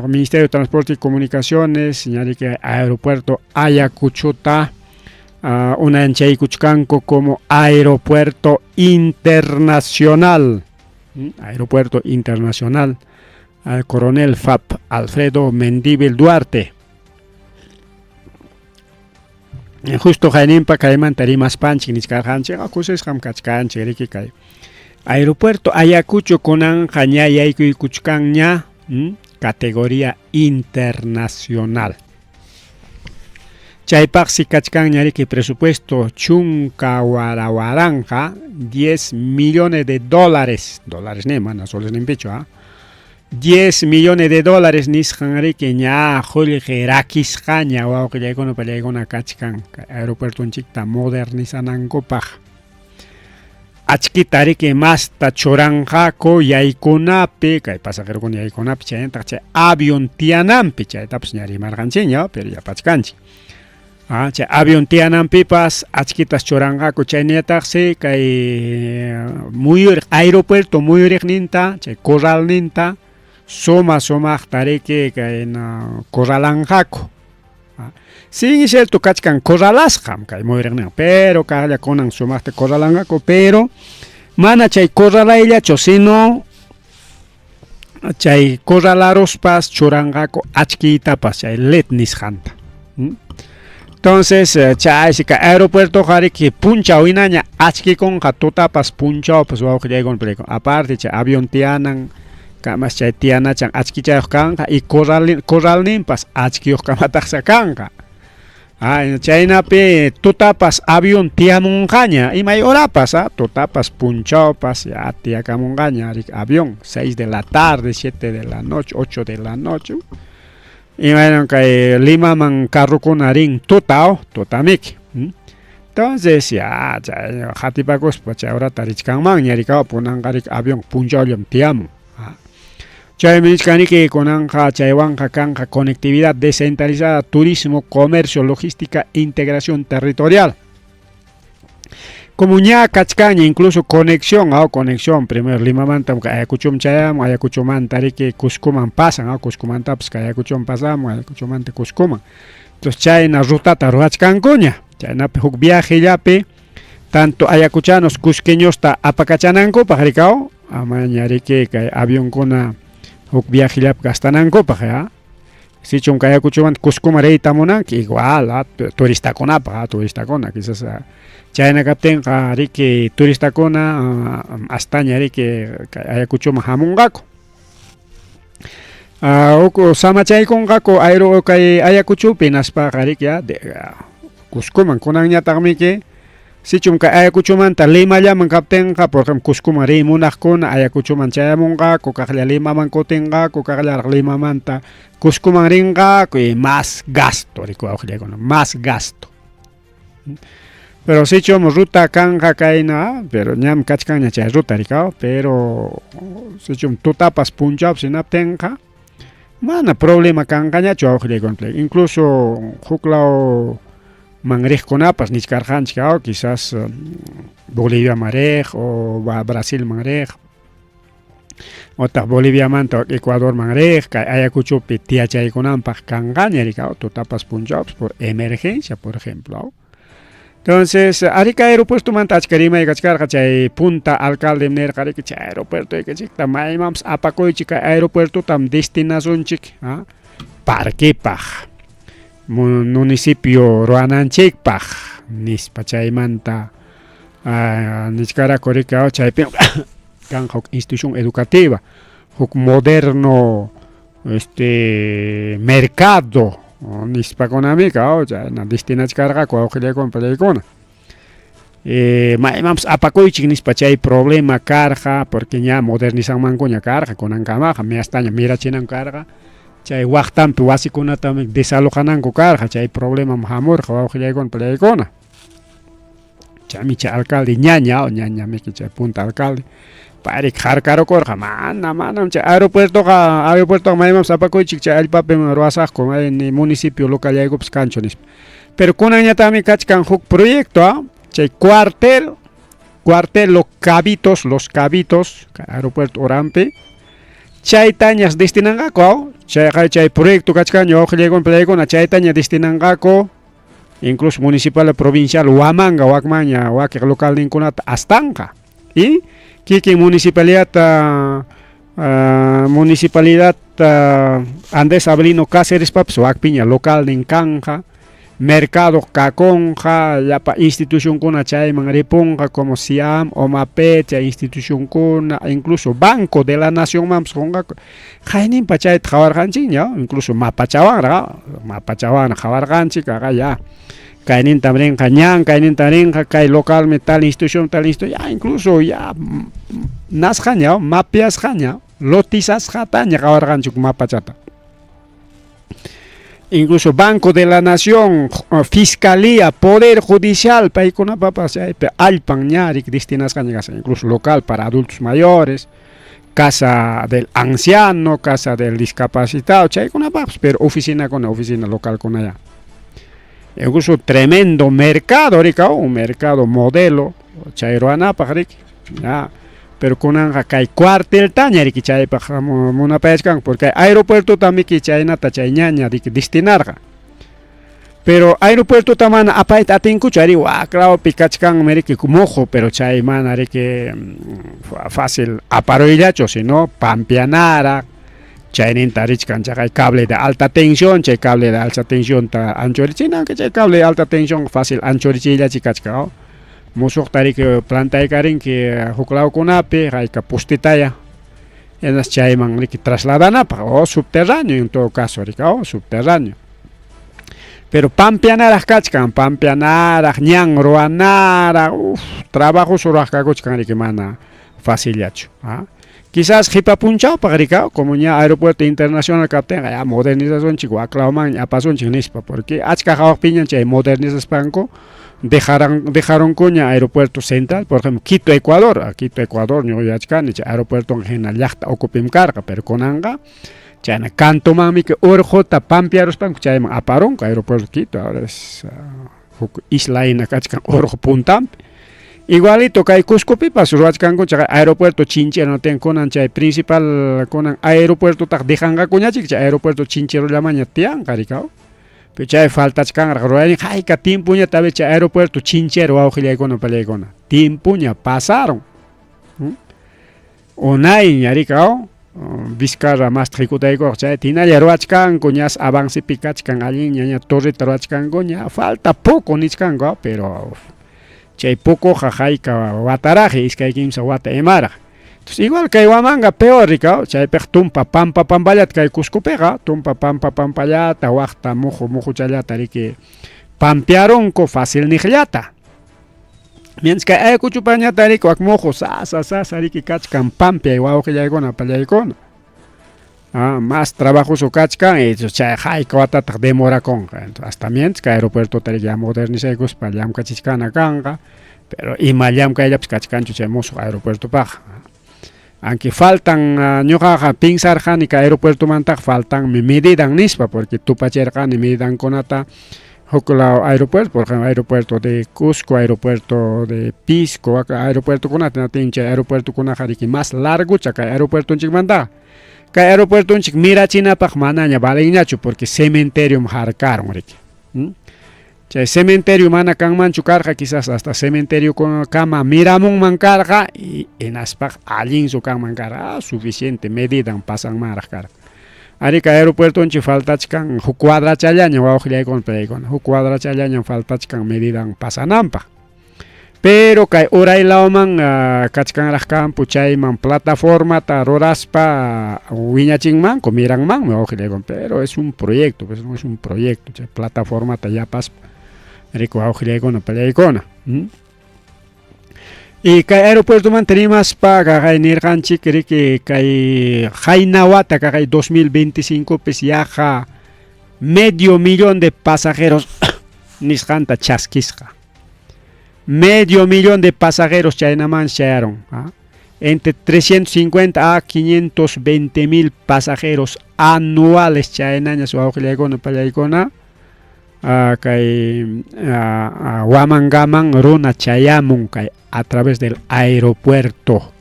Ministerio de Transporte y Comunicaciones ña riki aeropuerto Ayacuchota unanchaykuchkanku como aeropuerto internacional. Aeropuerto internacional Coronel FAP Alfredo Mendívil Duarte. Justo hayninpa kaymanta rimaspanchik nichkarqanchik, kusisqam kachkanchik riki kay aeropuerto Ayacucho kunanqa ña yaykuykuchkanña categoría internacional. Chaypaqsi kachkanña riki presupuesto chunka warawaranqa 10 millones de dólares, dólares ne mana soles ninpichu 10 millones de dólares nisqan riki ña qullqi rakisqaña wawqillaykuna pallaykuna kachkan aeropuertonchikta modernizanankupaq. Achkita riki masta churanqaku yaykunapi, kay pasajerokuna yaykunapi, chaynataq chay avión tiyananpi, chaytapas ña rimarqanchikña, pero yapachkanchik. Chay avión tiyananpipas achkitas churanqaku, chaynallataqsi kay muyuriq aeropuerto muyuriqninta, chay corralninta suma sumaqta riki kayna corralanqaku. Sin cierto kachkan corralasqam kay muyuriqninqa, pero kaqlla kunan sumaqta corralanqaku, pero mana chay corralayllachu, sino chay corralaruspas churanqaku achkiytapas chay LED nisqanta. Entonces chaysi kay aeropuertoqa riki punchaw hinaña achkikunqa tutapas punchawpas wawqillaykuna pallaykuna. Aparte chay avión tiyanan kamas chay tiyanachan achkichayuq kanqa y corralninpas achkiyuq kamataqsa kanqa. Chaynapi tutapas avión tiyamunqaña imay horapas, tutapas punchawpas ya tiyakamunqaña riki avión 6 de la tarde, 7 de la noche, 8 de la noche. Imaynan kay Limaman carrokuna rin tuta, tutamiki. Entonces ya chay qatipakuspa chay horata richkanmanña rikaw punanqa riki avión punchawllam tiyamun. Chaymi nichkaniki kunanqa chaywanqa kanqa conectividad descentralizada, turismo, comercio, logística, integración territorial. Como ña kachkanña incluso conexión, conexión, primero Limamanta Ayacuchoman chayamun, Ayacuchomanta riki Cuscoman pasan, Cuscomantapas kay Ayacuchoman pasamun, Ayacuchomanta Cuscoman. Entonces chayna rutata ruwachkankuña, chaynapi huk viajellapi tanto ayacuchanos cusqueñosta apakachanankupaq rikaw, amaña riki kay avionkuna huk viajellapi gastanankupaq ya. Sichum kay Ayacuchomanta Cuscoman riyta munanki igual turistakunapaq, turistakuna quizás chayna kaptinqa riki turistakuna astaña riki kay Ayacuchoman hamunqaku. Huk samachaykunqaku aero kay Ayacuchopi hinaspaqa riki Cuscoman kunanñataqmiki sichum kay Ayacuchomanta Limallaman kaptinqa, por ejemplo Cuscoman riy munaqkuna Ayacuchoman chayamunqaku, kaqlla Limaman kutinqaku, kaqllaraq Limamanta Cuscoman rinqaku y más gasto riki wawqillaykuna, más gasto. Pero sichum ruta kanqa kayna, pero ñam kachkanña chay ruta rikaw, pero sichum tutapas punchawpas hinaptinqa mana problema kanqañachu wawqillaykuna. Incluso huklaw man riqkunapas nichkarqanchik, quizás Boliviaman riq o Brasilman riq otaq Boliviamanta Ecuadorman riq kay Ayacuchopi tiyachaykunanpaq kanqaña rikaw tutapas punchawpas por emergencia, por ejemplo. Entonces, Arica aeropuertomanta achka rimay kachkarqa chay punta alcalde nirqa riki chay aeropuertoykichikta maymanpas apakuychik kay aeropuertotam destinasunchik parquepaq, municipio ruwananchikpaq nispa chaymanta Nichkaraku riki chaypi kanqa huk institución educativa, huk moderno este mercado nispakunamika chayna destinachkarqaku wawqillaykuna pallaykuna. Maymanpas apakuychik nispa chay problema karqa porque ña modernizanmankuña karqa kunankamaqa miastaña mirachinan karqa chay waqtanpi wasikunatami desalojananku karqa chay problemam hamurqa wawqillaykuna pallaykuna. Chaymi chay alcalde ñaña ñañamiki chay punta alcalde payrik harkarukurqa mana manam chay aeropuertoqa aeropuertoqa maymanpas apakuychik chay allpapim ruwasaqku may ni municipio locallaykupas kanchu nispa. Pero kunanñataqmi kachkan huk proyecto chay cuartel cuartel Los Cabitos, Los Cabitos, aeropuerto uranpi chaytañas destinanqaku chayqa chay proyecto kachkanña wawqillaykuna pallaykuna chaytaña destinanqaku incluso municipal provincial Huamanga wakmanña wakiq localninkunata astanqa y kikin municipalidad municipalidad Andrés Avelino Cácerespapas wakpiña localnin kanqa mercado kakunqa llapa institucionkuna chayman ripunqa como SIAM, OMAPE chay institucionkuna incluso Banco de la Nacionmanpas qunqaku qayninpa chayta qhawarqanchikña incluso mapachawanraq mapachawanraq qhawarqanchik ya kaynintam rinqa ñan kaynintam rinqa kay localmi tal institución tal institución ya incluso ya nasqaña mapiasqaña lotizasqataña qhawarqanchik mapachata. Incluso Banco de la Nación, Fiscalía, Poder Judicial, paykunapapas chaypi allpan ña riki destinasqaña kasqa, incluso local para adultos mayores, casa del anciano, casa del discapacitado, chaykunapaqpas, pero oficinakuna, oficina localkuna ya. Incluso tremendo mercado riki, un mercado modelo chay ruwanapaq riki, ya. Pero kunanqa kay cuarteltaña riki chaypaq munapayachkanku porque aeropuertota miki chaynata chay ñaña riki destinarqa. Pero aeropuertota mana apayta atinkuchu ari waklawpi kachkanmi riki muhu, pero chay mana riki fácil aparuyllachu, sino pampianaraq chayninta richkan chaqay cable de alta tensión, chay cable de alta tensionta anchurichina, aunque chay cable de alta tensión fácil anchurichiyllachi kachkan. Musuqta riki plantaykarinki huk lawkunapi hayka postitaya hinas chayman riki trasladanapaq o subterráneo en todo caso riki o subterráneo. Pero pampianaraq kachkan, pampianaraq, ñan ruwanaraq, uf, trabajoso ruwaq kakuchkan riki mana facillachu. Quizás qipa punchawpaq riki, como ña aeropuerto internacional kaptinqa ya modernizacionchik waklawmanña apasunchik nispa, porque achka hawaqpiña chay modernizaspanku dejaronkuña aeropuerto central, por ejemplo, Quito, Ecuador, Quito, Ecuador, ñuqa yuyachkani chay aeropuerto hina llaqta ukupim karqa, pero kunanqa chayna kantumanmi urquta pampiaruspanku chayman aparunku aeropuerto Quito, ahora es huk isla hina kachkan urqu puntanpi. Igualito kay Cuscopipas ruwachkanku chay aeropuerto Chinchero tiyan kunan chay principal kunan aeropuertotaq dejanqakuñachik chay aeropuerto Chincherollamaña tiyanqa riki. Pero chay faltachkanraq ruwaynin hayka tiempoña tal vez chay aeropuerto Chinchero wawqillaykuna pallaykuna tiempoña pasaron. Unayña riki Vizcarra mastaq hikutaykuq chay hinalla ruwachkanku ñas avancepi kachkan allinña ña torreta ruwachkanku ña falta poco nichkanku, pero chay pocoqa hayka wataraqi iskay kimsa wata imaraq. Entonces igual kay Huamanga peor riki, chaypiqa tumpa pampa pampallata kay Cuscopiqa tumpa pampa pampallata waqta muhu muhuchallata riki pampiarunku fácil niqllata. Mientras kay Ayacuchopañata riki wak muhu sasa sasa riki kachkan pampiay wawqillaykuna pallaykuna. Más trabajoso kachkan y chay hayka watataq demorakunqa. Entonces hasta mientras kay aeropuertota riki ya modernizaykuspa llamkachichkana kanqa, pero ima llamkayllapas kachkanchu chay musuq aeropuertopaqqa. Aunque faltan ñuqaqa pensarqani kay aeropuertomantaqa faltanmi medidan nispa, porque tupachirqani medidankunata huk law aeropuerto, por ejemplo, aeropuerto de Cusco, aeropuerto de Pisco, aeropuertokunata natin chay aeropuertokunaqa riki más largocha kay aeropuertonchikmantaqa. Kay aeropuertonchik mirachinapaq manaña valenñachu porque cementeriom harkaron riki. Chay cementerio mana kanmanchu karqa, quizás hasta cementerio kama miramunman karqa y hinaspaq allinsu kanman karqa, suficiente medidan pasanmanraq karqa. Ari kay aeropuertonchik faltachkan huk cuadrachallaña wawqillaykuna pallaykuna, huk cuadrachallaña faltachkan medidan pasananpaq. Pero kay uray lawman kachkanraq campo chayman plataformata ruraspa wiñachinmanku miranmanmi wawqillaykuna, pero es un proyecto, pues no es un proyecto, chay plataformata yapaspa riku wawqillaykuna pallaykuna. Y kay aeropuertomanta rimaspa kaqay nirqanchik riki kay qayna wata kaqay 2025 pis yaqa medio millón de pasajeros nisqanta chaskisqa. Medio millón de pasajeros chaynaman chayarun. Entre 350 a 520 mil pasajeros anuales chaynañas wawqillaykuna pallaykuna kay Huamangaman runa chayamun kay a través del aeropuerto.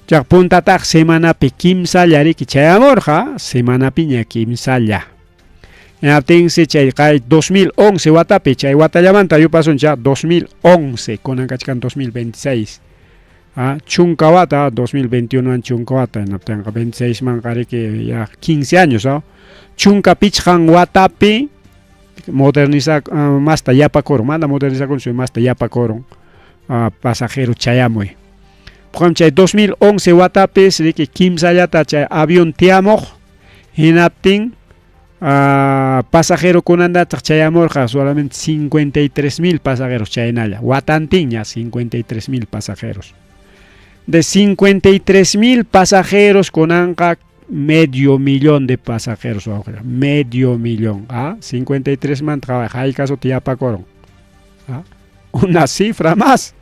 Chaq puntataq semanapi kimsalla riki chayamurqa, semanapiña kimsalla. Hinaptinsi chay kay 2011 watapi, chay watallamanta yupasuncha 2011, kunan kachkan 2026. Chunka wata, 2021 an chunka wata, hinaptinqa 26 manqa riki ya 15 años, Chunka pichqan watapi moderniza masta yapakurun, mana modernizakunchu, masta yapakurun pasajero chayamuy. Puqam chay 2011 watapis riki kimsallata chay avión tiyamuq, hinaptin pasajerokunantataq chayamurqa solamente 53 mil pasajeros chaynalla, watantinña 53 mil pasajeros. De 53 mil pasajeros kunanqa medio millón de pasajeros wawqilla, medio millón, 53 manta haykasuta yapakurun. Una cifra más,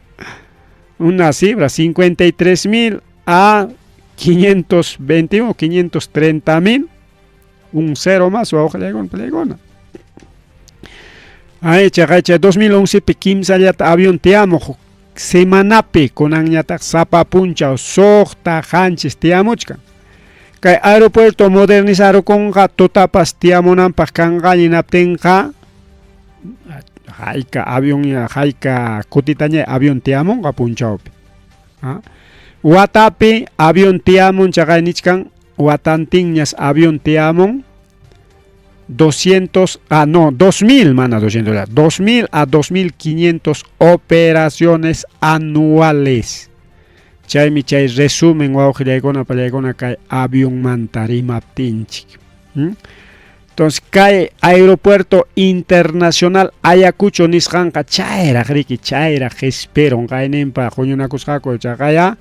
una cifra, 53 mil a 521, 530 mil, un cero más wawqillaykuna pallaykuna. Ay, chaqay chay 2011 pi kimsallata avión tiyamuq semanapi, kunanñataq sapa punchaw suqta qanchis tiyamuchkan. Kay aeropuerto modernizarukunqa tutapas tiyamunanpaq kanqa hinaptinqa hayka avión hayka kutitaña avión tiyamunqa punchawpi. Watapi avión tiyamun chaqay nichkan watantinñas avión tiyamun 200, no, 2000, mana 200, 2000 a 2500 operaciones anuales. Chaymi chay resumen wawqillaykuna pallaykuna kay avionmanta rimaptinchik. Entonces kay aeropuerto internacional Ayacucho nisqanqa chayraq riki, chayraq qhispirun qayninpa huñunakusqaku chaqaya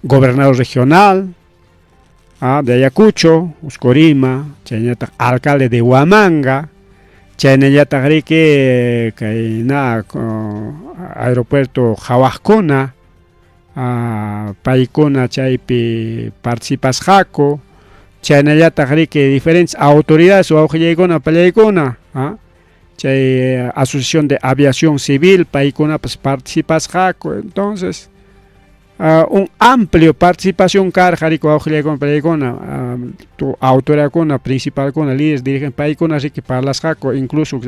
gobernador regional de Ayacucho, Oscorima, chaynallataq alcalde de Huamanga, chaynallataq riki kay na aeropuerto qhawaqkuna paykuna chaypi participasqaku, chaynallataq riki diferentes autoridades wawqillaykuna pallaykuna, chay Asociación de Aviación Civil paykunapas participasqaku. Entonces un amplio participación karqa riki wawqillaykuna pallaykuna, autoridadkuna principalkuna líderes dirigentes paykuna riki parlasqaku, incluso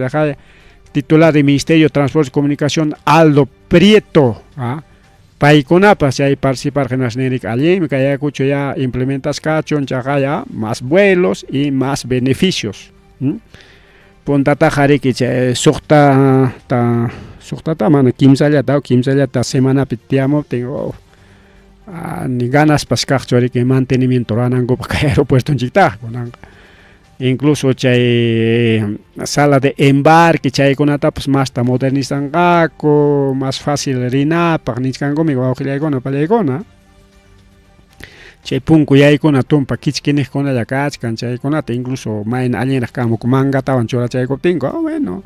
titular del Ministerio de Transporte y Comunicación Aldo Prieto, paykunapas chay participar hinasninriki allinmi kay Ayacucho ya implementasqachun chaqaya más vuelos y más beneficios. Puntataqa riki chay suqta suqtata mana kimsallata kimsallata semanapi tiyamuptin ni ganaspas kaqchu riki mantenimiento ruwanankupaq kay aeropuertonchiktaqa kunanqa. Incluso chay sala de embarque chaykunatapas masta modernizanqaku, más fácil rinapaq nichkankumi wawqillaykuna pallaykuna. Chay punku yaykuna tumpa kichkiniqkunalla kachkan chaykunata incluso mayna allinraq kanmuku mangatawan churachaykuptinku, bueno,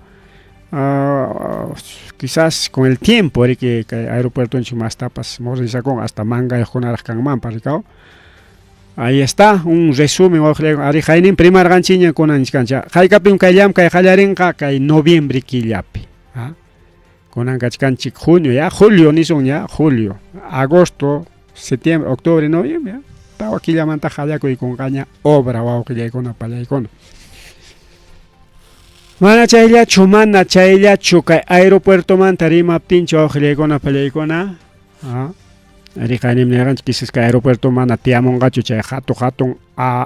quizás con el tiempo riki kay aeropuertonchik mastapas modernizakunqa hasta mangayuqkunaraq kanmanpas rikaw. Ahí está un resumen wawqillaykuna. Ari qayninpi rimarqanchikña kunan nichkanchik. Haykapim kay llamkay qallarinqa kay noviembre killapi. Kunan kachkanchik junio ya, julio nisun ya, julio, agosto, septiembre, octubre, noviembre, tawa killamanta qallakuykunqaña obra wawqillaykuna pallaykuna. Mana chayllachu, mana chayllachu kay aeropuertomanta rimaptinchu wawqillaykuna pallaykuna. Riqaynim nirqanchik quizás kay aeropuerto mana tiyamunqachu chay hatun hatun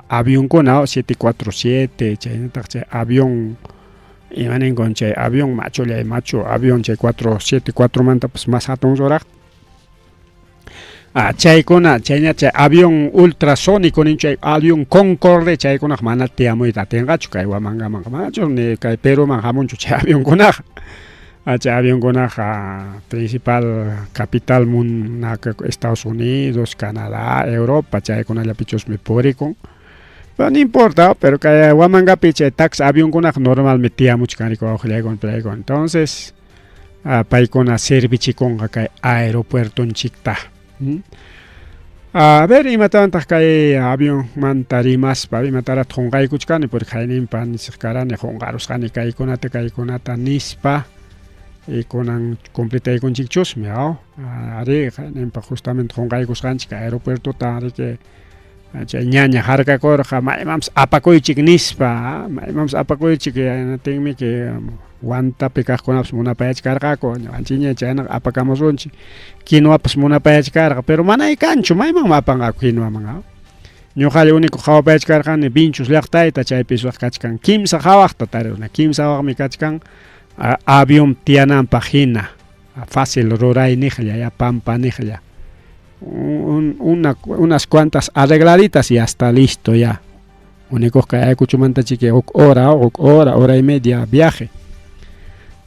avionkuna 747 chaynataq chay avión Imaninkun chay avión machullay machu avión chay 474 mantapas más hatun ruraq. Ah, chaykuna chayña chay avión ultrasónico nin chay avión Concorde chaykunaqa mana tiyamuyta atinqachu kay Huamangamanqa manachu ni kay Peruman hamunchu chay avionkunaqa. Ah, chay avionkunaqa principal capital munaka Estados Unidos, Canadá, Europa chaykunallapichusmi purikun. Pero no importa, pero kay Huamangapi chay taxi avionkunaqa normalmi tiyamuchkan riki wawqillaykuna palaykuna. Entonces paykuna servichikunqa kay aeropuertonchikta. A ver imatawantaq kay avionmanta rimaspa imataraq qunqaykuchkani porque hayninpa nisaq karani qunqarusqani kaykunata kaykunata nispa y kunan completaykunchikchusmi aw ari hayninpa justamente qunqaykusqanchik aeropuertota riki chay ñaña harkakurqa maymanpas apakuychik nispa maymanpas apakuychik hinaptinmi que Huantapi kaqkunapas munapayachkarqaku ñuqanchikña chaynaqa apakamusunchik quinoapas munapayachkarqa pero manay kanchu maymanmi apanqaku quinoaman ñuqalla único qhawapayachkarqani Vinchos llaqtayta chaypi suaq kachkan kimsa hawaqta tariruna kimsa hawaqmi kachkan avión tiyananpaq hina fácil rurayniqlla ya pampaniqlla una, unas cuantas arregladitas y hasta listo ya Único Ayacuchomanta chiki huk hora, huk hora, hora y media viaje.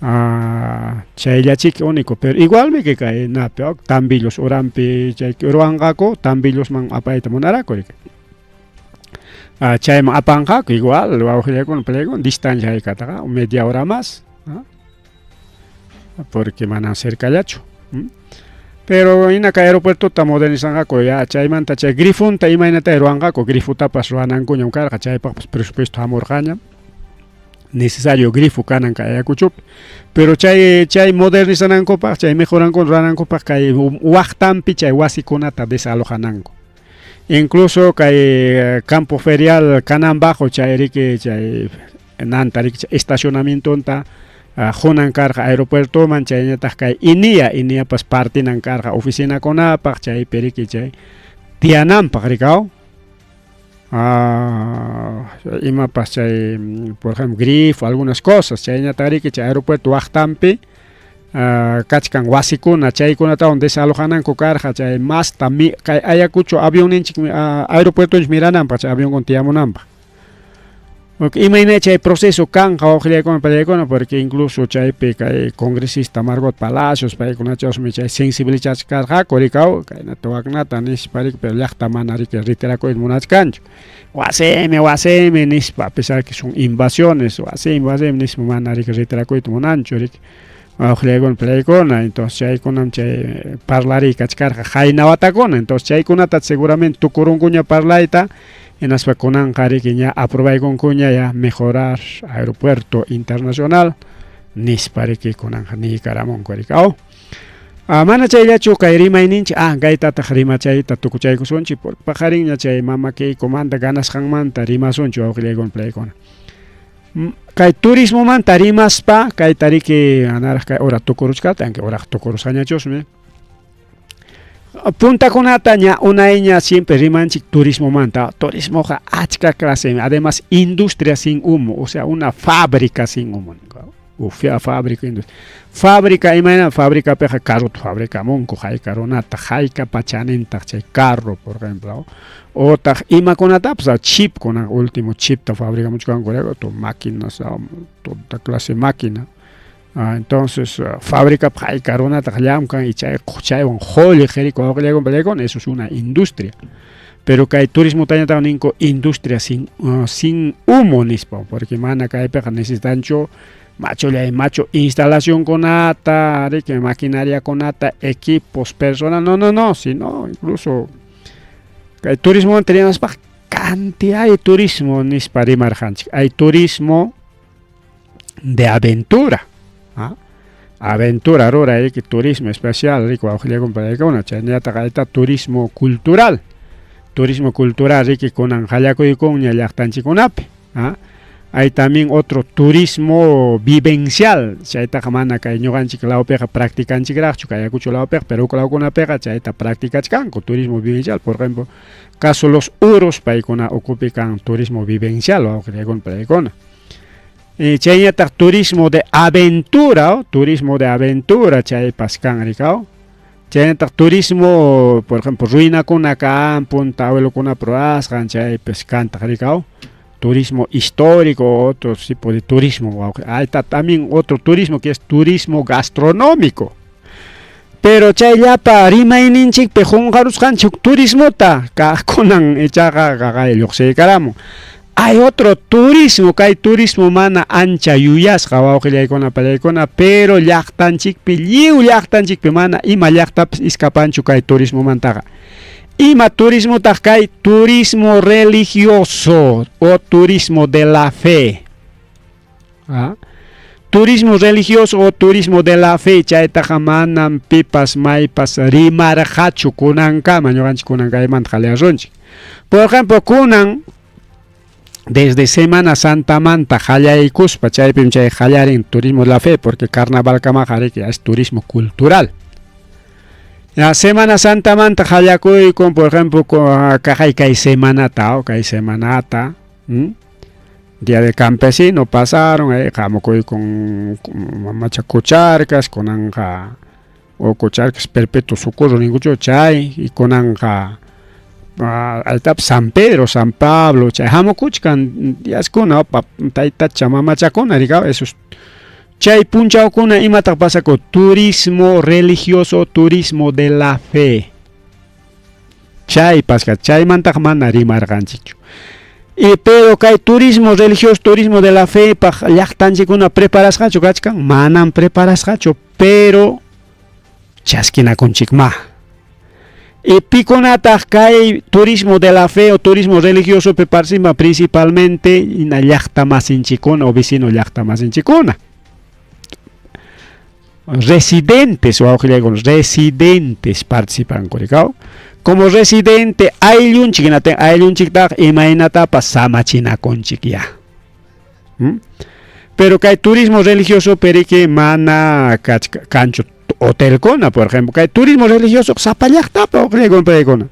Ah, chayllachiki único, pero igualmi que kay napi Tambillos uranpi chay ruwanqaku Tambillosman apayta munaraku riki. Ah, chayman apanqaku igual wawqillaykuna palaykuna distancia haykataqa media hora más. ¿Ah? Porque manam cercallachu. Pero hina kay aeropuertota modernizanqaku ya chaymanta chay grifonta imaynata ruwanqaku grifotapas ruwanankuñam karqa chaypaqpas presupuesto hamurqañam necesario grifo kanan kay Ayacuchopi pero chay chay modernizanankupaq chay mejoranku ruwanankupaq kay waqtanpi chay wasikunata desalojananku incluso kay campo ferial kanan bajo chay riki chay nanta riki estacionamientonta qunan karqa aeropuertoman chayñataq kay INIA INIApas partinan karqa oficinakunapaq chaypi riki chay tiyananpaq rikaw imapas chay por ejemplo grifo algunas cosas chayñataq riki chay aeropuerto waqtanpi kachkan wasikuna chaykunatawan desalojananku karqa chay masta kay Ayacucho avionninchik aeropuertonchik mirananpaq chay avionkuna tiyamunanpaq. Imayna chay proceso kanqa wawqillaykuna palaykuna porque incluso chaypi kay congresista Margot Palacios paykunachasmi chay sensibilizachkarqaku rikaw kaynata waknata nispa riki pero llaqta mana riki retirakuyta munachkanchu wasimi wasimi nispa a pesar que son invasiones wasimi wasimi nispa mana riki retirakuyta munanchu riki wawqillaykuna palaykuna entonces chaykunam chay parlariy kachkarqa qayna watakuna entonces chaykunata seguramente tukurunkuña parlayta hinaspa kunanqa riki ña aprobaykunkuña ya mejorar aeropuerto internacional nispa riki kunanqa niykaramunku riki aw mana chayllachu kay rimayninchik ah kaytataq rimachayta tukuchaykusunchik porque paqarinña chay mama Keikomanta ganasqanmanta rimasunchik wawqillaykuna palaykuna kay turismomanta rimaspa kayta riki manaraq kay hora tukuruchkata aunque horaqa tukurusqañachusmi puntakunata ña unayña siempre rimanchik turismomanta turismoqa achka clasemi además industria sin humo o sea una fábrica sin humo ufia fábrica industria fábrica imayna fabricapiqa carrota fabricamunku hayka runata hayka pachanintaq chay carro por ejemplo otaq imakunatapas chip kunan último chipta fabricamuchkanku to máquinas toda clase máquina. Entonces fabricapi hayka runataq llamkan y chay chaywan qullqi riki wawqillaykuna palaykuna eso es una industria pero kay turismotañataq ninku industria sin sin humo nispa porque mana kaypiqa necesitanchu machullay machu instalacionkunata riki maquinariakunata equipos personal no no no sino incluso kay turismomanta rimaspaq cantidad de turismo nispa rimarqanchik hay turismo de aventura ¿ah? Aventura ruray riki turismo especial riki wawqillaykuna palaykuna chaynallataq ayta turismo cultural turismo cultural riki kunan qallakuykunña llaqtanchikkunapi ¿ah? Hay también otro turismo vivencial chaytaqa mana kay ñuqanchik lawpiqa practicanchikraqchu kay Ayacucho lawpiqa pero huk lawkunapiqa chayta practicachkanku turismo vivencial por ejemplo caso los Uros paykuna ukupi kan turismo vivencial wawqillaykuna palaykuna. Chayñataq turismo de aventura, turismo de aventura chaypas kan rikaw. Chaynataq turismo, por ejemplo, ruinakuna kan, punta abuelokunap ruwasqan chaypas kantaq rikaw. Turismo histórico, otro tipo de turismo. Ahí está también otro turismo que es turismo gastronómico. Pero chay llapa rimayninchikpi qunqarusqanchik turismota kaqkunan ichaqa qaqay lluqsiykaramun. Hay otro turismo, kay turismo mana ancha yuyasqa wawqillaykuna pallaykuna, pero llaqtanchikpi lliw llaqtanchikpi mana ima llaqtapas iskapanchu kay turismomantaqa. Ima turismotaq kay turismo religioso o turismo de la fe. ¿Ah? Turismo religioso o turismo de la fe chaytaqa manam pipas maypas rimarqachu kunankama ñuqanchik kunan kaymanta qallarunchik. Por ejemplo, kunan desde Semana Santamanta qallaykuspa chaypim chay qallarin turismo de la fe porque carnavalkamaqa riki es turismo cultural. Ya Semana Santamanta qallakuykun, por ejemplo, kaqay kay semanata, o kay semanata, Día del Campesino pasaron, hamukuykun mamacha Cucharcas, kunanqa o Cucharcas Perpetuo Socorro ninkuchu chay, y kunanqa aytapas San Pedro, San Pablo, chay hamukuchkan diaskuna taytacha mamachakuna rikaw esos chay punchawkuna imataq pasakun turismo religioso, turismo de la fe. Chay pasqa chaymantaq mana rimarqanchikchu. Y pero kay turismo religioso, turismo de la fe paq llaqtanchikkuna preparasqachu kachkan, manam preparasqachu, pero chaskinakunchikma. Y pikunataq kay turismo de la fe o turismo religioso participan principalmente ina llaqta masinchikkuna o vecino llaqta masinchikkuna. Residentes wawqillaykuna, residentes participan rikaw. Como residente ayllunchik hinaptin ayllunchiktaqa imaynatapas samachinakunchik ya. Pero kay turismo religioso periki mana kanchu hotelkuna, por ejemplo, kay turismo religioso sapa llaqtapa wawqillaykuna.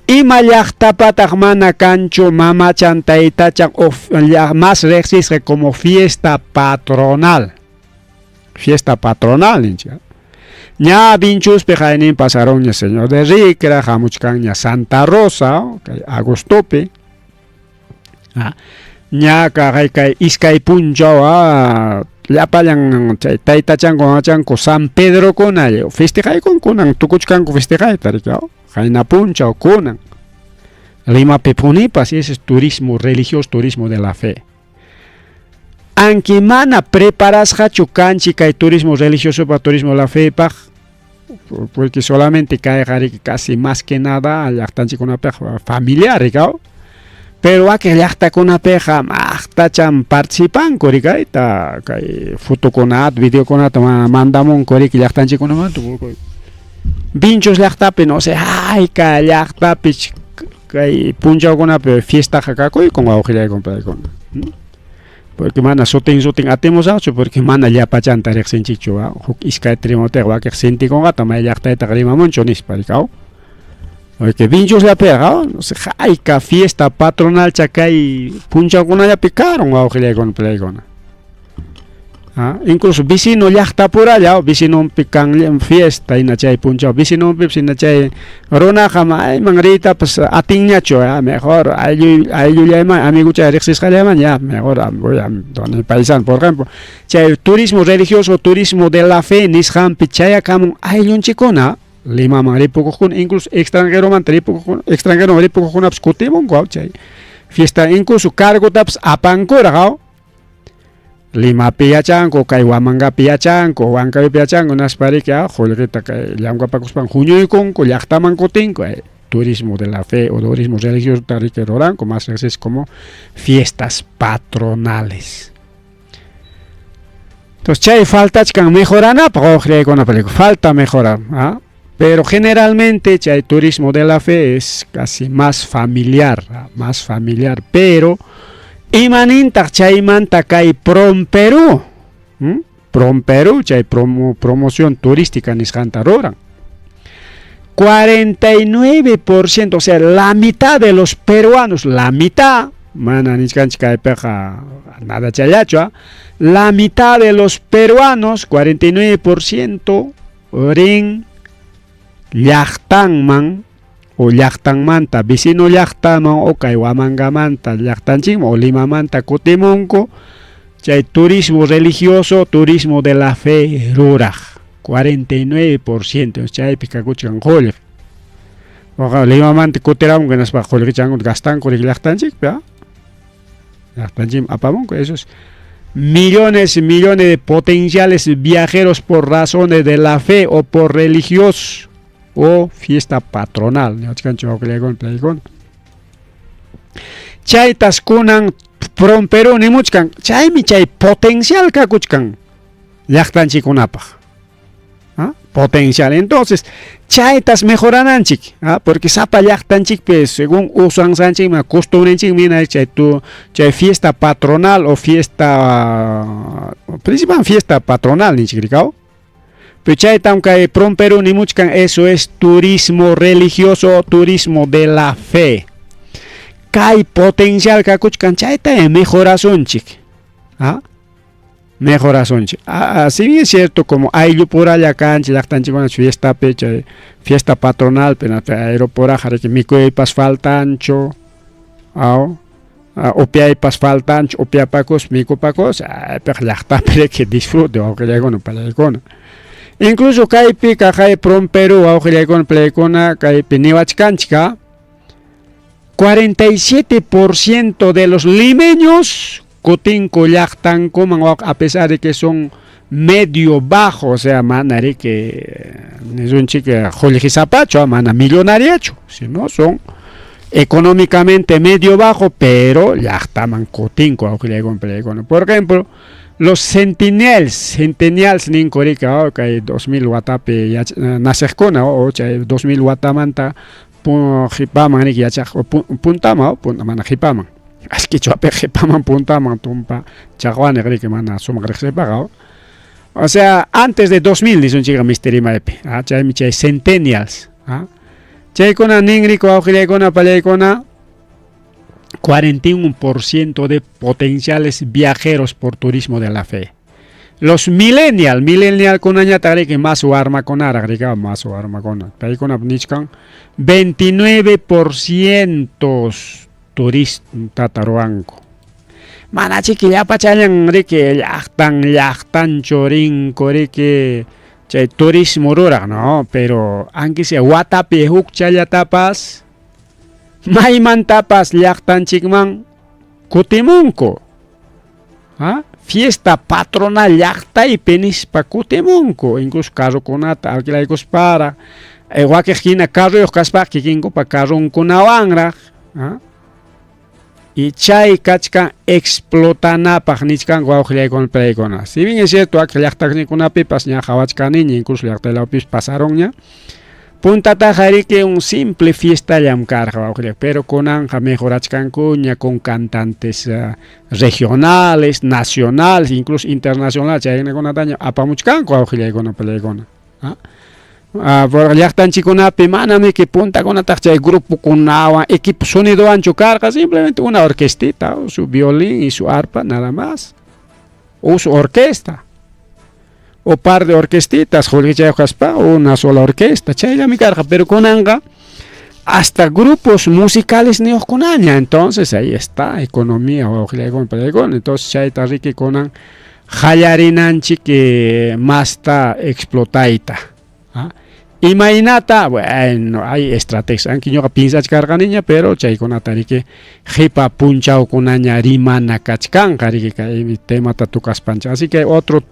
Ima llaqtapataq mana kanchu mamachan taytachan o más riqsisqa como fiesta patronal. Fiesta patronal ninchik. Ña Vinchuspi qaynin pasaronña Señor de Ricra, hamuchkanña Santa Rosa, kay agostopi. Ña kaqay kay iskay punchaw llapallan chay taytachanku mamachanku San Pedrokuna festejaykun kunan tukuchkanku festejayta rikaw. Qayna punchaw kunan. Limapi punipas ese es turismo religioso, turismo de la fe. Aunque mana preparasqachu kanchik kay turismo religioso pa turismo de la fe paq, porque solamente kayqa riki casi más que nada llaqtanchikkunapiqa familiar rikaw. Pero wakin llaqtakunapiqa maqtacham participanku rikayta kay fotokunata, videokunata mandamunku riki llaqtanchikkunamanta. Vinchos llaqtapi no sé, hayka llaqtapi kay punchawkunapi fiestaqa kakuykun wawqillaykuna paykuna. Porque mana sutin sutin atimusaqchu porque mana llapachanta riqsinchikchu huk iskayta rimaptiqa wakiq sintikunqata may llaqtaytaqa rimamunchu nispa rikaw. Porque Vinchosllapiqa no sé, hayka fiesta patronalcha kay punchawkunallapi karun wawqillaykuna paykuna. Incluso vecino llaqtapuralla vecinonpi kan fiesta hina chay punchaw vecinonpipas hina chay runaqa mayman riytapas atinñachu mejor ayllullayman amiguchay riqsisqallayman ya mejor voy a donde mi paisano, por ejemplo. Chay turismo religioso, turismo de la fe nisqanpi chayakamun ayllunchikkuna Limaman ripukuqkuna, incluso extranjeromanta ripukuqkuna, extranjeroman ripukuqkunapas kutimunku chay fiesta, incluso cargotapas apankuraq. Limapi yachanku, kay Huamangapi yachanku, Huancayopi yachanku, hinaspa riki qullqita kay llamkapakuspan huñuykunku, llaqtaman kutinku. Turismo de la fe o turismo religioso riki ruranku, más veces como fiestas patronales. Entonces chay faltachkan mejoranapaq wawqillaykuna, falta mejorar, ¿ah? Pero generalmente chay turismo de la fe es casi más familiar, ¿ah? Más familiar, pero imanintaq chaymanta kay Promperú, Promperú chay promoción turística nisqanta ruran. 49%, o sea, la mitad de los peruanos, la mitad Mana nichkanchik kaypiqa nada challachu, ¿ah? La mitad de los peruanos, 49%, rin llaqtanman o llaqtanmanta vecino llaqtaman o kay Huamangamanta llaqtanchikman o Limamanta kutimunku chay turismo religioso, turismo de la fe ruraq, 49%. Chaypi kakuchkan qullqi. Waqa Limamanta kutiramunku hinaspa qullqichankuta gastanku riki llaqtanchikpi, ¿ah? Llaqtanchikman apamunku esos millones y millones de potenciales viajeros por razones de la fe o por religiosos o fiesta patronal. Chaytas kunan PROMPERÚ nimuchkan, chaymi chay potencial kakuchkan llaqtanchikkunapaq. ¿Ah? Potencial. Entonces, chaytas mejorananchik, ¿ah? Porque sapa llaqtanchikpi según usansanchikman costumbrenchikmi chay tu chay fiesta patronal o fiesta principal fiesta patronal ninchik rikaw. Pero chaytam kay PROMPERÚ nimuchkan, eso es turismo religioso, turismo de la fe. Kay potencial kakuchkan, chayta mejorasunchik. ¿Ah? Mejorasunchik. Ah, si bien es cierto, como ayllupuralla kanchik llaqtanchikkuna fiestapi chay fiesta patronal, pero aeroporaqa riki mikuypas faltanchu, aw upiaypas faltanchu, upiapakus mikupakus, piq llaqtapi riki disfrute wawqillaykuna palaykuna. Incluso kaypi kaqay PROMPERÚ wawqillaykuna palaykuna kaypi niwachkanchik, 47% de los limeños kutinku llaqtankuman, a pesar de que son medio bajo, o sea, mana riki nisunchik qullqisapachu, mana millonariachu, sino son económicamente medio bajo, pero llaqtaman kutinku wawqillaykuna palaykuna. Por ejemplo, los centennials, centennials ninku riki, kay 2000 watapi naciqkuna o chay 2000 watamanta qipaman riki yachaq puntaman, mana qipaman. Askichwapi qipaman puntaman tumpa chaqwaniq riki mana sumaq riqsiypaqa. O sea, antes de 2000 nisunchikqa misterimaypi, chaymi chay centennials. Chaykuna nin riki wawqillaykuna palaykuna 41% de potenciales viajeros por turismo de la fe. Los millennial, millennial kunañataq riki más warmakunaraq riki, más warmakuna. Paykuna nichkan 29% turistata ruwanku. Mana chiki llapachallan riki llaqtan llaqtanchu rinku riki chay turismo ruraq, no, pero aunque sea watapi huk challatapas maymantapas llaqtanchikman kutimunku. ¿Ah? Fiesta patronal llaqtaypi nispa kutimunku, incluso carrokunata alquilaykuspara, wakiq hina carroyuq kaspaqa kikinkupa carronkunawanraq, ¿ah? Y chay kachkan explotanapaq nichkanku wawqillaykuna palaykuna. Si bien es cierto, ak llaqtakunapipas ña qhawachkaniña, incluso llaqtaylawpis pasaronña. Puntataqa riki un simple fiestallam karqa wawqillay, pero kunanqa mejorachkankuña con cantantes regionales, nacionales, incluso internacionales, chaykunataña apamuchkanku wawqillaykuna palaykuna. ¿Ah? Llaqtanchikkunapi manamiki puntakunataq chay grupokunawan equipo sonidowanchu karqa, simplemente una orquestita, su violín y su arpa, nada más. O su orquesta. O par de orquestitas, qullqichayuq kaspa, una sola orquesta, chayllami karqa, pero kunanqa hasta grupos musicales niyuqkunaña, entonces ahí está, economía wawqillaykuna palaykuna, entonces chayta riki kunan qallarinanchik masta explotayta. ¿Ah? Imaynata, bueno, hay estrategias, aunque ñuqa piensachkarqaniña, pero chaykunata riki qipa punchawkunaña rimana kachkanqa riki kay temata tukaspanchik. Así que otro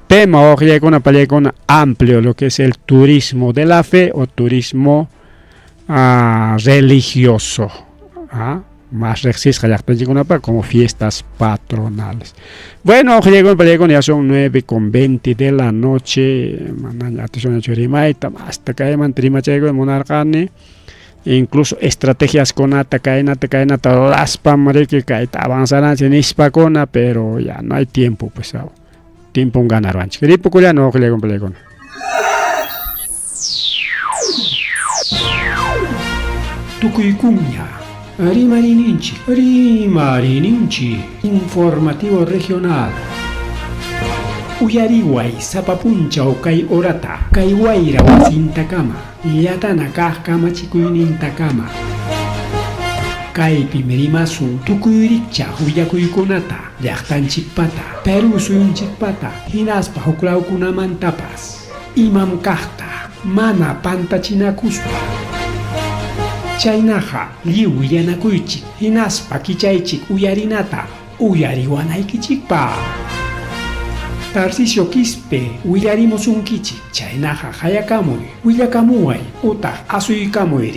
tema wawqillaykuna palaykuna amplio, lo que es el turismo de la fe o turismo religioso. ¿Ah? Más riqsisqa llaqtanchikkunapaq como fiestas patronales. Bueno, wawqillaykuna palaykuna, ya son 9:20 de la noche, manaña atishunñachu rimayta, hasta kaymanta rimachaykuna munarqani, incluso estrategias kunata kaynata kaynata ruraspam riki kayta avanzananchik nispakuna, pero ya no hay tiempo, pues, tiempon ganarwanchik. Ripukullani wawqillaykuna palaykuna. Tukuykunña. Rimariyninchik, rimariyninchik, informativo regional. Uyariway sapa punchaw kay horata, kay wayra wasintakama, llatana kaq kamachikuynintakama. Kaypim rimasun tukuy rikchaq willakuykunata, llaqtanchikpata, Perú suyunchikpata, hinaspa huklawkunamantapas. Imam kaqta, mana pantachinakuspa. Chaynaqa lliw willanakuychik, hinaspa kichaychik uyarinata uyariwanaykichikpaq. Tarcisio Quispe willarimusunkichik, chaynaqa qayakamuy, willakamuway utaq asuykamuy.